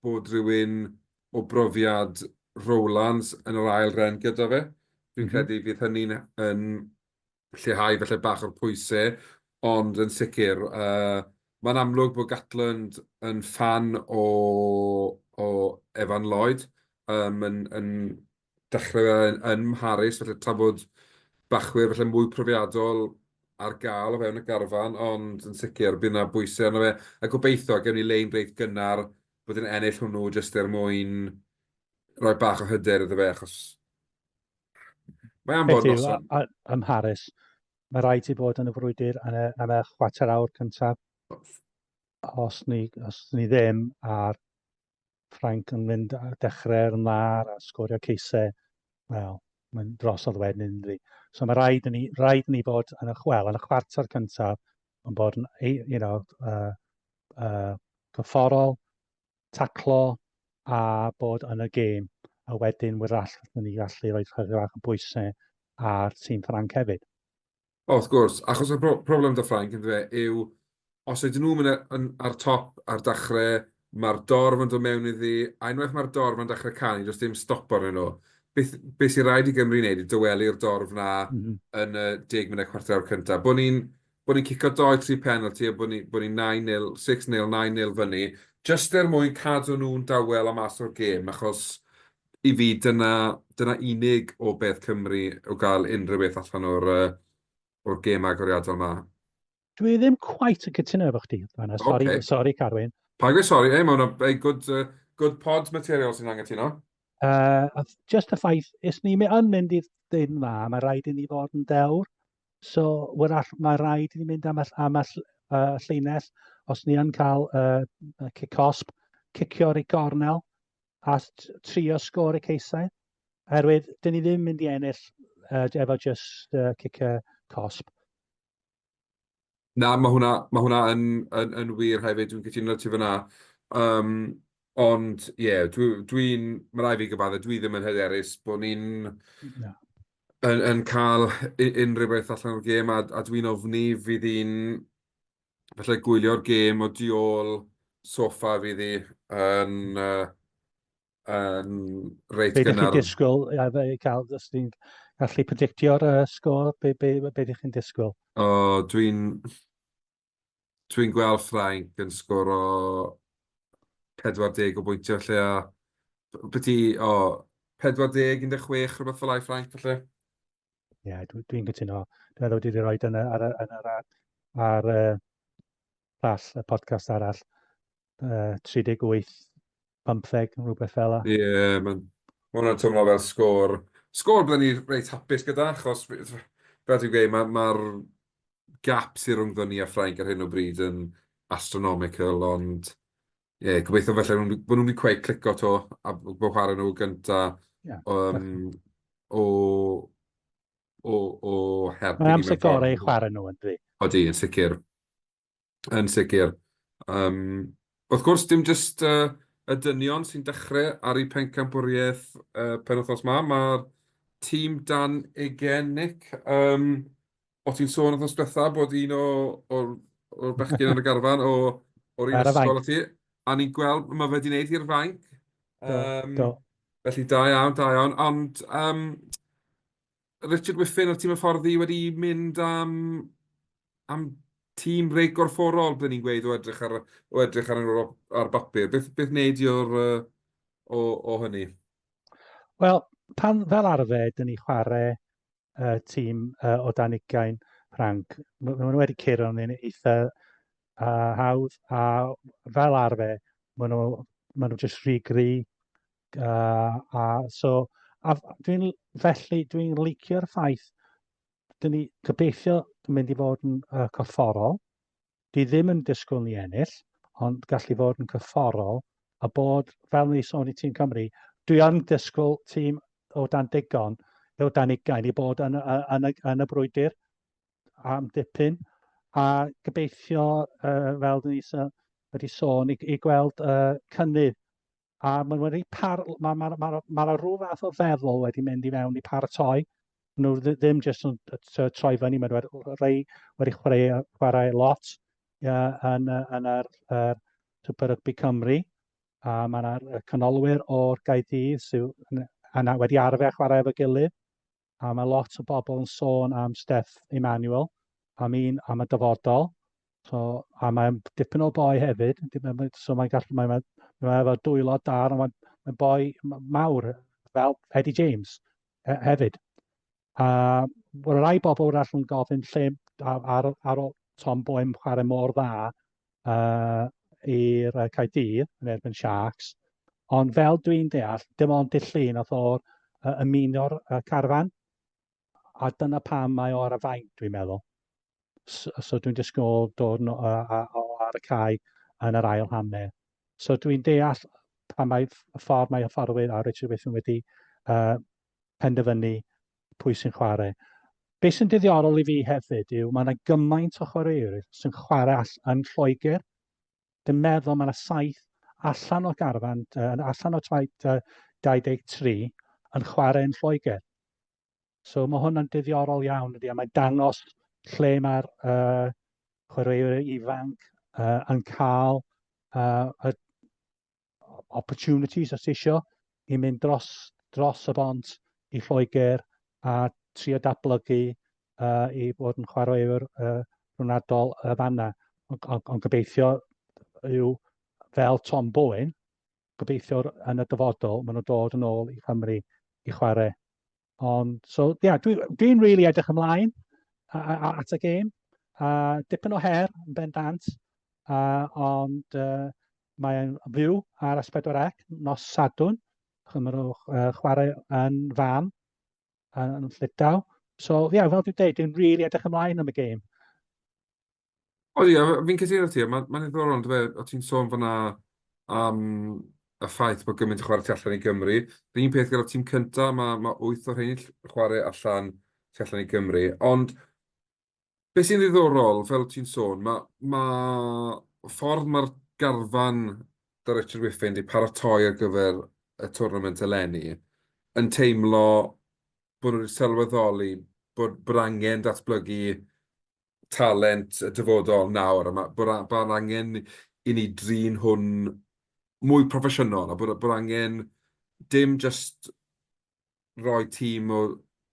bod rhywun o brofiad Rowlands yn yr ail ren gyda fe. Dwi'n credu fydd hynny'n yn lleihau falle bach o'r pwysau, ond yn sicr, uh, Mae'n amlwg bod Gatland yn ffan o, o Evan Lloyd, um, yn, yn dechrau fe yn, yn Mharis, felly tra bod bachwyr felly mwy profiadol ar gael o fewn y garfan, ond yn sicr bydd yna bwysau arno fe, a gobeithio gewn ni lein reit gynnar bod yn ennill hwnnw jyst er mwyn rhoi bach o hyder iddo fe, achos mae am fod noson. Ym Mharis, mae rhaid ti bod yn y frwydr yn y, am y chwarter awr cyntaf. Os ni, os ni ddim, a'r Ffrainc yn mynd a dechrau'r yn dda a sgorio ceisau, wel, mae'n drosodd wedyn ynddi. So mae rhaid i ni, rhaid i ni bod yn y, wel, yn y chwarter cyntaf, yn bod yn, you know, cyfforol, taclo a bod yn y gêm. A wedyn, wrach, ni gallu rhoi chydig bach o bwysau ar tîm Ffrainc hefyd. O, wrth gwrs, achos y pro problem 'da Ffrainc yndyfe yw os ydyn nhw'n mynd yn, ar top ar dechrau, mae'r dorf yn dod mewn iddi, a unwaith mae'r dorf yn dechrau canu, does dim stop arnyn nhw. Beth, beth sy'n rhaid i Gymru wneud yw dywelu'r dorf 'na mm -hmm. yn y 10 munud chwarter awr cyntaf. Bod ni'n bod ni'n cico 2-3 penalty a bod ni'n bod ni 9-0, 6-0, 9-0 fyny, jyst er mwyn cadw nhw'n dawel a mas o'r gêm, achos i fi dyna, dyna unig o beth Cymru o gael unrhyw beth allan o'r, uh, o'r gêm agoriadol yma. Dwi ddim quite yn cytuno efo chdi, fanna. Sorry, okay. Sorry Carwyn. Pa gwe sorry, ei, mae hwnna, ei, good, good pod material sy'n angytuno. Just y ffaith, is ni yn mynd i ddyn dda, mae rhaid i ni fod yn dewr. So, wrach, mae rhaid i ni mynd am y, am y llinell, os ni yn cael cic cosb, cicio'r i gornel, a trio sgôr y ceisau. Oherwydd, dyn ni ddim mynd i ennill efo just cicio cosb. Na, mae hwnna, mae hwnna yn, yn, yn wir hefyd, dwi'n cytuno ti fyna. Um, ond, ie, yeah, dwi'n, dwi, mae rai fi gyfadde, dwi ddim yn hyderus bod ni'n no. yn, yn cael unrhyw beth allan o'r gêm, a, a dwi'n ofni fydd hi'n falle gwylio'r gêm o du ôl soffa fydd hi yn, uh, yn reit gynnar. Be ydych chi'n disgwyl, i cael, os ti'n gallu predictio'r uh, sgôr, be, be, be ydych chi'n disgwyl? O, dwi'n dwi gweld Ffrainc yn sgoro 40 o bwyntiau lle a beth i, o, 40, 16, rhywbeth fel ai Ffrainc falle. Ie, yeah, dwi'n dwi cytuno. Dwi'n meddwl wedi rhoi yn y, ar, yn yr, ar, ar llall, y podcast arall, 38, 15, rhywbeth fel 'na. Ie, yeah, mae'n ma hwnna'n teimlo fel sgôr. Sgôr byddwn ni reit hapus gyda, achos fel ti'n gweud, mae'r ma gap sy'n rhwngddo ni a Ffrainc ar hyn o bryd yn astronomical, ond ie, yeah, gobeithio felly bod nhw'n mynd cweith clico to a bod chwarae nhw gynta yeah, o, o, o helpu. Mae'n amser gorau i chwarae nhw, yn dwi. Odi, yn sicr. Yn sicr. Um, wrth gwrs, dim jyst uh, y dynion sy'n dechrau ar eu pencampwriaeth uh, penwythnos ma. Mae'r tîm dan ugen, Nick. Um, o ti'n sôn wythnos diwetha bod un o, o'r, o'r bechgyn yn y garfan o, o'r un ysgol o ti. A ni'n gweld, mae fe wedi gwneud i'r fainc. Um, do, do. Felly da iawn, da iawn. Ond um, Richard Whiffin o'r tîm hyfforddi wedi mynd am, am tîm reit gorfforol, byddwn ni'n gweud, o edrych ar, o edrych ar, ar bapur. Beth, beth wneud i o'r, o, o hynny? Wel, pan fel arfer, dyn ni chwarae tîm o dan ugain Ffranc. Maen nhw wedi curo ni'n eitha hawdd, a fel arfer, maen nhw, maen nhw jyst rhy gry. A so, a dwi'n, felly dwi'n licio'r ffaith, dyn ni gobeithio yn mynd i fod yn corfforol. Dwi ddim yn disgwyl ni ennill, ond gallu fod yn corfforol a bod, fel ni sôn i tîm Cymru, dwi yn disgwyl tîm o dan digon, o dan ugain i bod yn, yn, yn, y, yn y brwydr am dipyn, a gobeithio, fel ni wedi sôn, i, i gweld cynnydd. A maen wedi par... Mae ma, ma, ma, ma rhyw fath o feddwl wedi mynd i mewn i paratoi. Nhw ddim jyst yn troi fyny, maen nhw wedi, rhai wedi chwarae, chwarae lot yeah, yn, yn yr, yr Super Rugby Cymru. A mae yna canolwyr o'r Gaerdydd sydd yna wedi arfer chwarae efo gilydd. A mae lot o bobl yn sôn am Steph Emmanuel, am un am y dyfodol. So, a mae'n dipyn o boi hefyd, so mae'n gallu, mae'n mae, mae efo dwylo da, ond mae'n mae boi mawr fel Eddie James hefyd. A well, rai bobl wrach yn gofyn lle ar, ar, ar ôl Tom Boehm chwarae mor dda i'r Caerdydd yn erbyn Sharks, ond fel dwi'n deall, dim ond dydd Llun oedd o'r ymuno'r carfan, a dyna pam mae o ar y fainc, dwi'n meddwl. So, so dwi'n disgwyl dod no, o ar y cae yn yr ail hanner. So dwi'n deall pa mae y ffordd mae hyfforddwyr a Richard Whiffen wedi penderfynu pwy sy'n chwarae. Be sy'n ddiddorol i fi hefyd yw mae yna gymaint o chwaraewyr sy'n chwarae all yn Lloegr. Dwi'n meddwl mae yna saith allan o garfan, allan o 23 yn chwarae yn Lloegr. So mae hwn yn ddiddorol iawn ydy, a mae'n dangos lle mae'r chwaraewyr ifanc yn cael y opportunities os isio i mynd dros, dros y bont i Lloegr a trio datblygu i fod yn chwaraewyr rhwnadol y fanna. Ond on, on gobeithio yw fel Tom Bowen, gobeithio yn y dyfodol maen nhw'n dod yn ôl i Chymru i chwarae. Ond, so, ie, yeah, dwi'n dwi really edrych ymlaen at y gêm. Dipyn o her yn bendant, ond mae'n fyw ar S4C nos Sadwrn. Maen nhw'n chwarae yn fan, yn Llydaw. So, ie, yeah, fel dwi'n dweud, dwi'n really edrych ymlaen am y gêm. O ie, fi'n cytuno ti, mae'n ma ddiddorol, ond fe, o ti'n sôn fan'na am y ffaith bod gymaint o chwarae tu allan i Gymru. Yr un peth gyda'r tîm cynta, mae ma 8 o'r rheiny chwarae allan tu allan i Gymru. Ond beth sy'n ddiddorol, fel ti'n sôn, mae ma ffordd mae'r garfan 'da Richard Whiffin 'di paratoi ar gyfer y tournament eleni yn teimlo bod nhw wedi sylweddoli bod, bod angen datblygu talent y dyfodol nawr, a ma' bod a- bod angen i ni drin hwn mwy proffesiynol, a bod bod angen dim jyst rhoi tîm o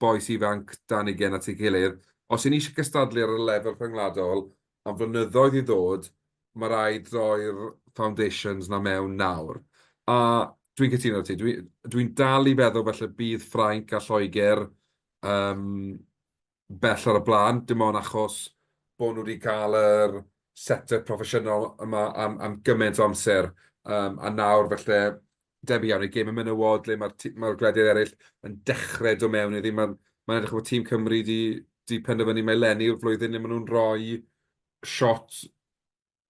bois ifanc dan ugain at ei gilydd. Os 'y ni eisiau cystadlu ar y lefel rhyngwladol am flynyddoedd i ddod, mae rhaid rhoi'r foundations 'na mewn nawr. A dwi'n cytuno 'da ti, dwi dwi'n dal i feddwl falle bydd Ffrainc a Lloegr yym bell ar y blaen, dim ond achos bod nhw wedi cael yr set-up proffesiynol yma am am gymaint o amser. Yym a nawr falle, debyg iawn i gêm y menywod, le mae'r mae'r gwledydd eraill yn dechrau dod mewn iddi. Mae'n mae'n edrych bod tîm Cymru 'di 'di penderfynu mai 'leni yw'r flwyddyn le maen nhw'n rhoi shot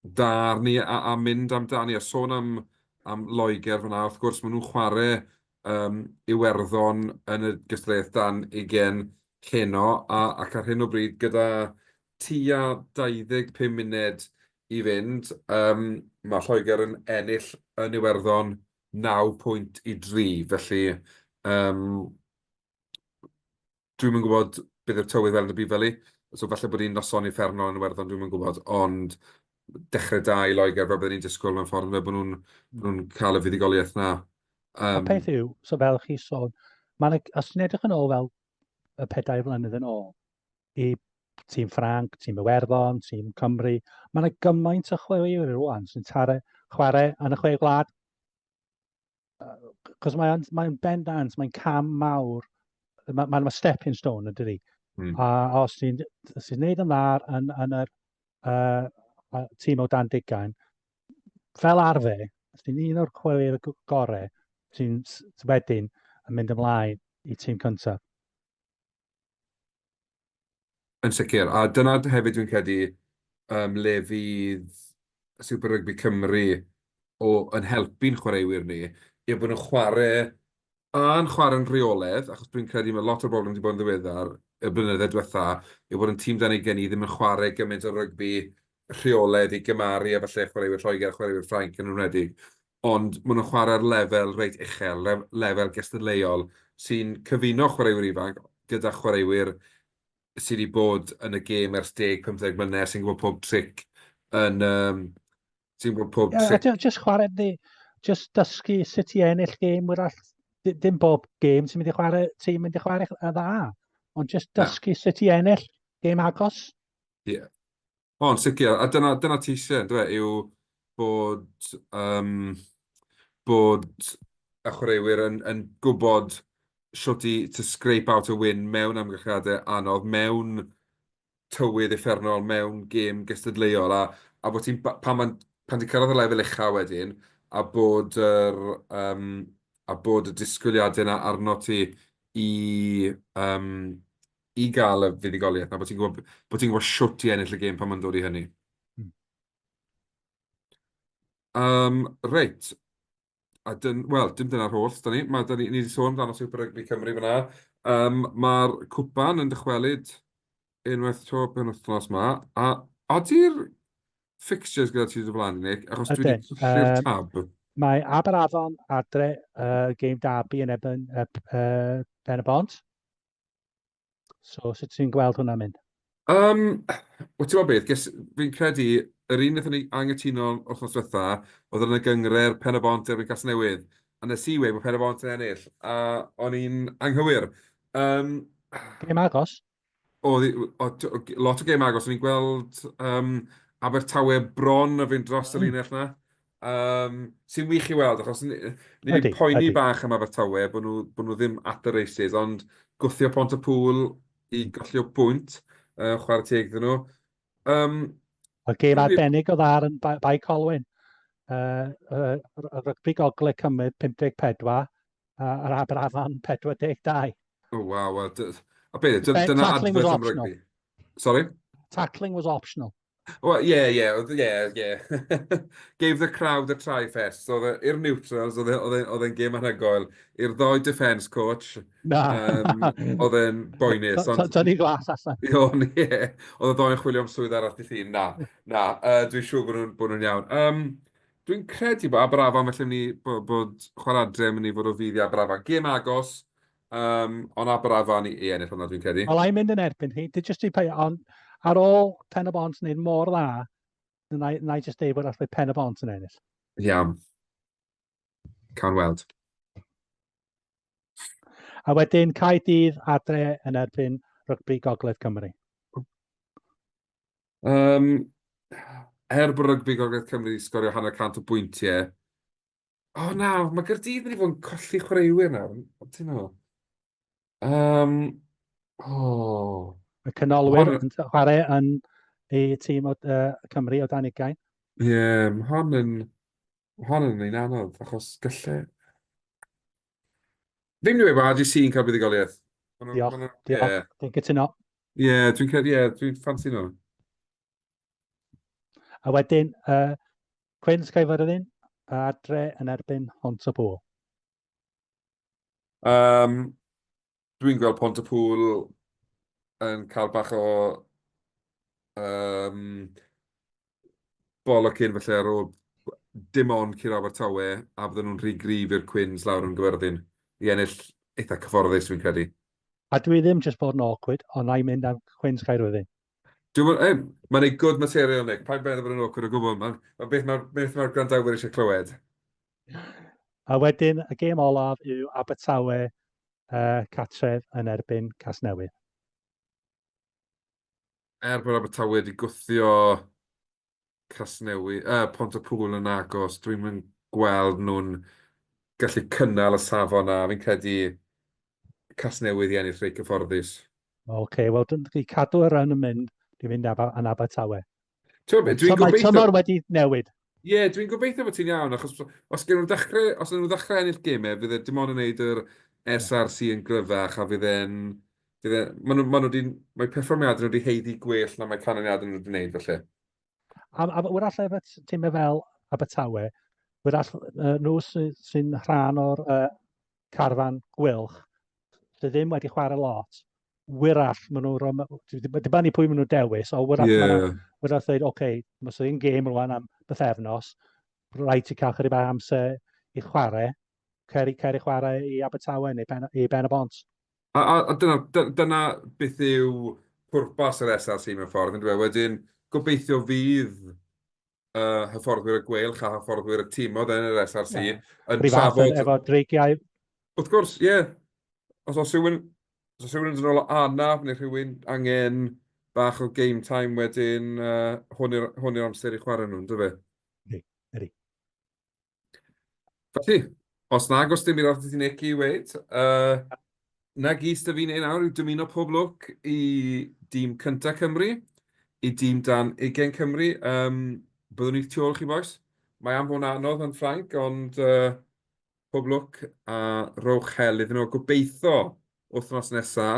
da arni a a mynd amdani. A sôn am am Loegr fan'na, wrth gwrs, maen nhw'n chwarae yym Iwerddon yn y gystadleuaeth dan ugain heno, a ac ar hyn o bryd gyda tua 25 munud i fynd, yym ma' Lloegr yn ennill yn Iwerddon 9 pwynt i 3, felly yym Dwi'm yn gwybod beth yw'r tywydd fel yn y Beverley, so falle bod hi'n noson uffernol yn Iwerddon, dwi'm yn gwybod, ond dechrau da i Loegr fel byddwn ni'n disgwyl mewn ffordd, ynde, bod nhw'n bod nhw'n cael y fuddugoliaeth 'na. Um, y peth yw, so fel chi sôn, ma os ti'n edrych yn ôl fel y pedair flynedd yn ôl, i tîm Ffranc, tîm Iwerddon, tîm Cymru, mae yna gymaint o chwaraewyr rwan sy'n tare, chwarae yn y chwe gwlad. Cos mae'n mae bendant, mae'n cam mawr, mae'n ma, ma stepping stone yn dydi. A os ti'n ti wneud yn dda yn, yn yr tîm o dan digain, fel arfer, os ti'n un o'r chwaraewyr gorau, ti'n wedyn yn mynd ymlaen i tîm cyntaf. Yn sicr, a dyna hefyd dwi'n credu um, le fydd Super Rugby Cymru o, yn helpu'n chwaraewyr ni, yw bod nhw'n chwarae a'n chwarae'n rheolaidd, achos dwi'n credu mae lot o'r broblem wedi bod yn ddiweddar, y blynyddoedd diwetha, yw bod yn tîm dan ugain ni ddim yn chwarae gymaint o rygbi rheolaidd i gymaru â falle chwaraewyr Lloegr a chwaraewyr Ffrainc yn enwedig, ond maen nhw'n chwarae ar lefel reit uchel, lefel gystadleuol, sy'n cyfuno chwaraewyr ifanc gyda chwaraewyr sydd wedi bod yn y gêm ers 10, 15 mlynedd, sy'n gwybod pob tric yn... Um, sy'n gwybod pob yeah, tric. Just chwarae, di, just dysgu sut i ennill gêm, wrach, dim bob gêm sy'n mynd i chwarae, ti'n mynd i chwarae y dda, ond just dysgu yeah. sut i ennill gêm agos. Ie. Yeah. O, yn sicr, a dyna, dyna ti eisiau, yndyfe, yw bod, um, bod y chwaraewyr yn, yn gwybod shwt i to scrape out a win mewn amgylchiadau anodd, mewn tywydd uffernol, mewn gêm gystadleuol, a, a bod ti'n, pan, mae'n, pan ti'n cyrraedd y lefel ucha wedyn, a bod yr, um, a bod y disgwyliadau yna arno ti i, um, i gael y fuddugoliaeth 'na, bod ti'n gwybod, bod ti'n gwybod shwt i ennill y gêm pan mae'n dod i hynny. Um, reit. A dyn, wel, dim dyna'r holl, da ni. Mae, da ni, ni wedi sôn amdano Super Rugby Cymru fyna. Um, Mae'r cwpan yn dychwelyd unwaith to penwythnos ma. A ody'r fixtures gyda ti dy flaen, Nick? Achos dwi wedi colli'r um, tab. Mae Aberafon adre uh, game derby yn ebyn uh, uh, Pen y Bont. So, sut ti'n gweld hwnna'n mynd? Um, Wel, ti'n gwybod beth, ges, fi'n credu, yr un wnaethon ni angytuno wythnos diwetha, oedd yn y gyngre'r Pen y Bont erbyn Casnewydd, a nes i weud bod Pen y Bont yn ennill, a o'n i'n anghywir. Um, Gêm agos? Oedd, lot o gêm agos, o'n i'n gweld um, Abertawe bron a fynd dros y mm. linell na. Um, sy'n wych i weld, achos ni, ni wedi poeni bach am Abertawe, bod nhw, bod nhw ddim at the races, ond gwthio Pont y Pŵl i hmm. golli o bwynt, uh, chwarae teg iddyn nhw. Um, y gêm arbennig oedd ar yn Bae Colwyn. Uh, uh, rygbi Gogledd Cymru 54, a yr Aberafan 42. Oh, waw. A beth, dyna adfod am rygbi. Sorry? Tackling was optional. Wel, ie, ie, oedd, ie, ie. Gave the crowd a try fest. So, oedd e, i'r neutrals, oedd e, oedd e, oedd e'n gêm anhygoel. I'r ddoi defence coach, Na. um, oedd e'n boenus. Ond... Tynnu glas allan. O'n, ie. Oedd y ddoi'n chwilio am swydd arall dydd Llun. Na, na. Uh, dwi'n siŵr bod nhw'n bod nhw'n iawn. Um, dwi'n credu bod Aberafan felly mynd i, bod, bod chwarae adre yn mynd i fod o fudd i Aberafan. Gêm agos, Um, ond Aberafan i, i ennill hwnna, dwi'n credu. Wel, i'n mynd yn erbyn hi. Dwi jyst i pei, ond ar ôl Pen y Bont wneud mor dda, na, na i jyst deud bod allai Pen y Bont yn ennill. Iawn. Cawn weld. A wedyn Caerdydd adre yn erbyn Rygbi Gogledd Cymru. Um, er bod Rygbi Gogledd Cymru wedi sgorio hanner cant o bwyntiau, O na, mae Gaerdydd mynd i fod yn colli chwaraewyr nawr, ti'n meddwl? Um, oh. Y canolwyr yn chwarae yn ei tîm o uh, Cymru o dan ugain. Ie, yeah, mae hon yn, hon yn un anodd, achos gallai... Fi'n mynd i weud bod RGC yn cael buddugoliaeth. Diolch, diolch, yeah. Dwi'n cytuno. Ie, yeah, dwi'n credu, ie, yeah, dwi'n ffansi nhw. A wedyn, uh, Cwins Caerfyrddin, adre yn erbyn Pontypool. Um, dwi'n gweld Pontypool yn cael bach o um, bolocyn falle ar ôl dim ond curo Abertawe a bydden nhw'n rhy gryf i'r Cwins lawr yn Gyfyrddin i ennill eitha cyfforddus fi'n credu. A dwi ddim jyst bod yn awkward, ond na i mynd am Cwins Caerfyrddin. Dwi'n meddwl, ei, mae'n ei good material, Nick. Paid meddwl bod yn awkward o gwbl. Mae'n ma beth mae'r beth mae'r gwrandawyr eisiau clywed. A wedyn, y gêm olaf yw Abertawe uh, Catref yn erbyn Casnewydd. Er bod Abertawe wedi gwthio Casnewydd, uh, Pont-y-pŵl yn agos, dwi'n mynd gweld nhw'n gallu cynnal y safon na. Fi'n credu Casnewydd i ennill reit cyfforddus. Oce, okay, wel, dwi'n cadw y run yn mynd, dwi'n mynd yn Abertawe. Ti'n gwybod, dwi'n gobeithio... Mae tymor wedi newid. Ie, yeah, dwi'n gobeithio bod ti'n iawn, achos os gen nhw ddechrau, os nhw ddechrau ennill gemau, fydd e dim ond yn gwneud yr SRC yn gryfach, a fydd e'n... Fydd e, maen nhw, maen nhw wedi, mae perfformiadau nhw wedi heiddi gwell na mae canlyniadau nhw wedi gwneud, felly. A, a wrach efo tîmau fel Abertawe, wrach nhw sy'n sy rhan o'r uh, carfan gwylch, sydd ddim wedi chwarae lot, wyrach maen nhw'n rhoi, dibynnu pwy maen nhw'n dewis, ond wyrach yeah. maen nhw, wyrach dweud, oce, okay, mae sy'n gêm rwan am bythefnos, rhaid ti cael chydig bach amser i chwarae, cer i, cer i chwarae i Abertawe neu ben, i Ben y Bont. A, a, a dyna, dyna beth yw pwrpas yr SRC mewn ffordd, yn dweud. Wedyn, gobeithio fydd uh, hyfforddwyr y Gweilch a hyfforddwyr y timodd yn yr SRC yeah. yn trafod... Efo dreigiau. Wrth gwrs, ie. Yeah. Os oes rhywun, os oes rhywun yn dod o anaf neu rhywun angen bach o game time wedyn, hwn yw'r hwn yw'r amser i chwarae nhw, yndyfe? Ydy, ydy. Felly, os nag oes dim byd arall ti Nick i weud, na gyd 'da fi wneud nawr yw dymuno pob lwc i dîm cynta Cymru, i dîm dan 20 Cymru. Um, byddwn ni tu ôl chi bois. Mae am fod yn anodd yn Ffrainc, ond pob lwc a rowch hel iddyn nhw. Gobeithio wythnos nesa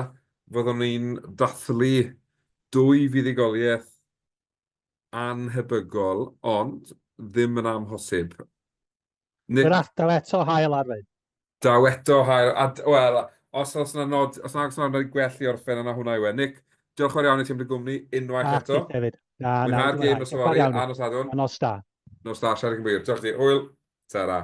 fyddwn ni'n dathlu dwy fuddugoliaeth anhebygol, ond ddim yn amhosib. Nick... Yr daw eto hael ar fe. Daw eto hael, a wel, os oes yna nod, os nag oes yna nod gwell i orffen yna hwnna yw e. Nick, diolch yn fawr iawn i ti am dy gwmni unwaith eto. A chdi hefyd. Na, na. Mwynha'r gêm nos fory a nos Sadwrn. Nos da. Nos da, siarad cyn bo hir. Diolch i ti. Hwyl. Tara.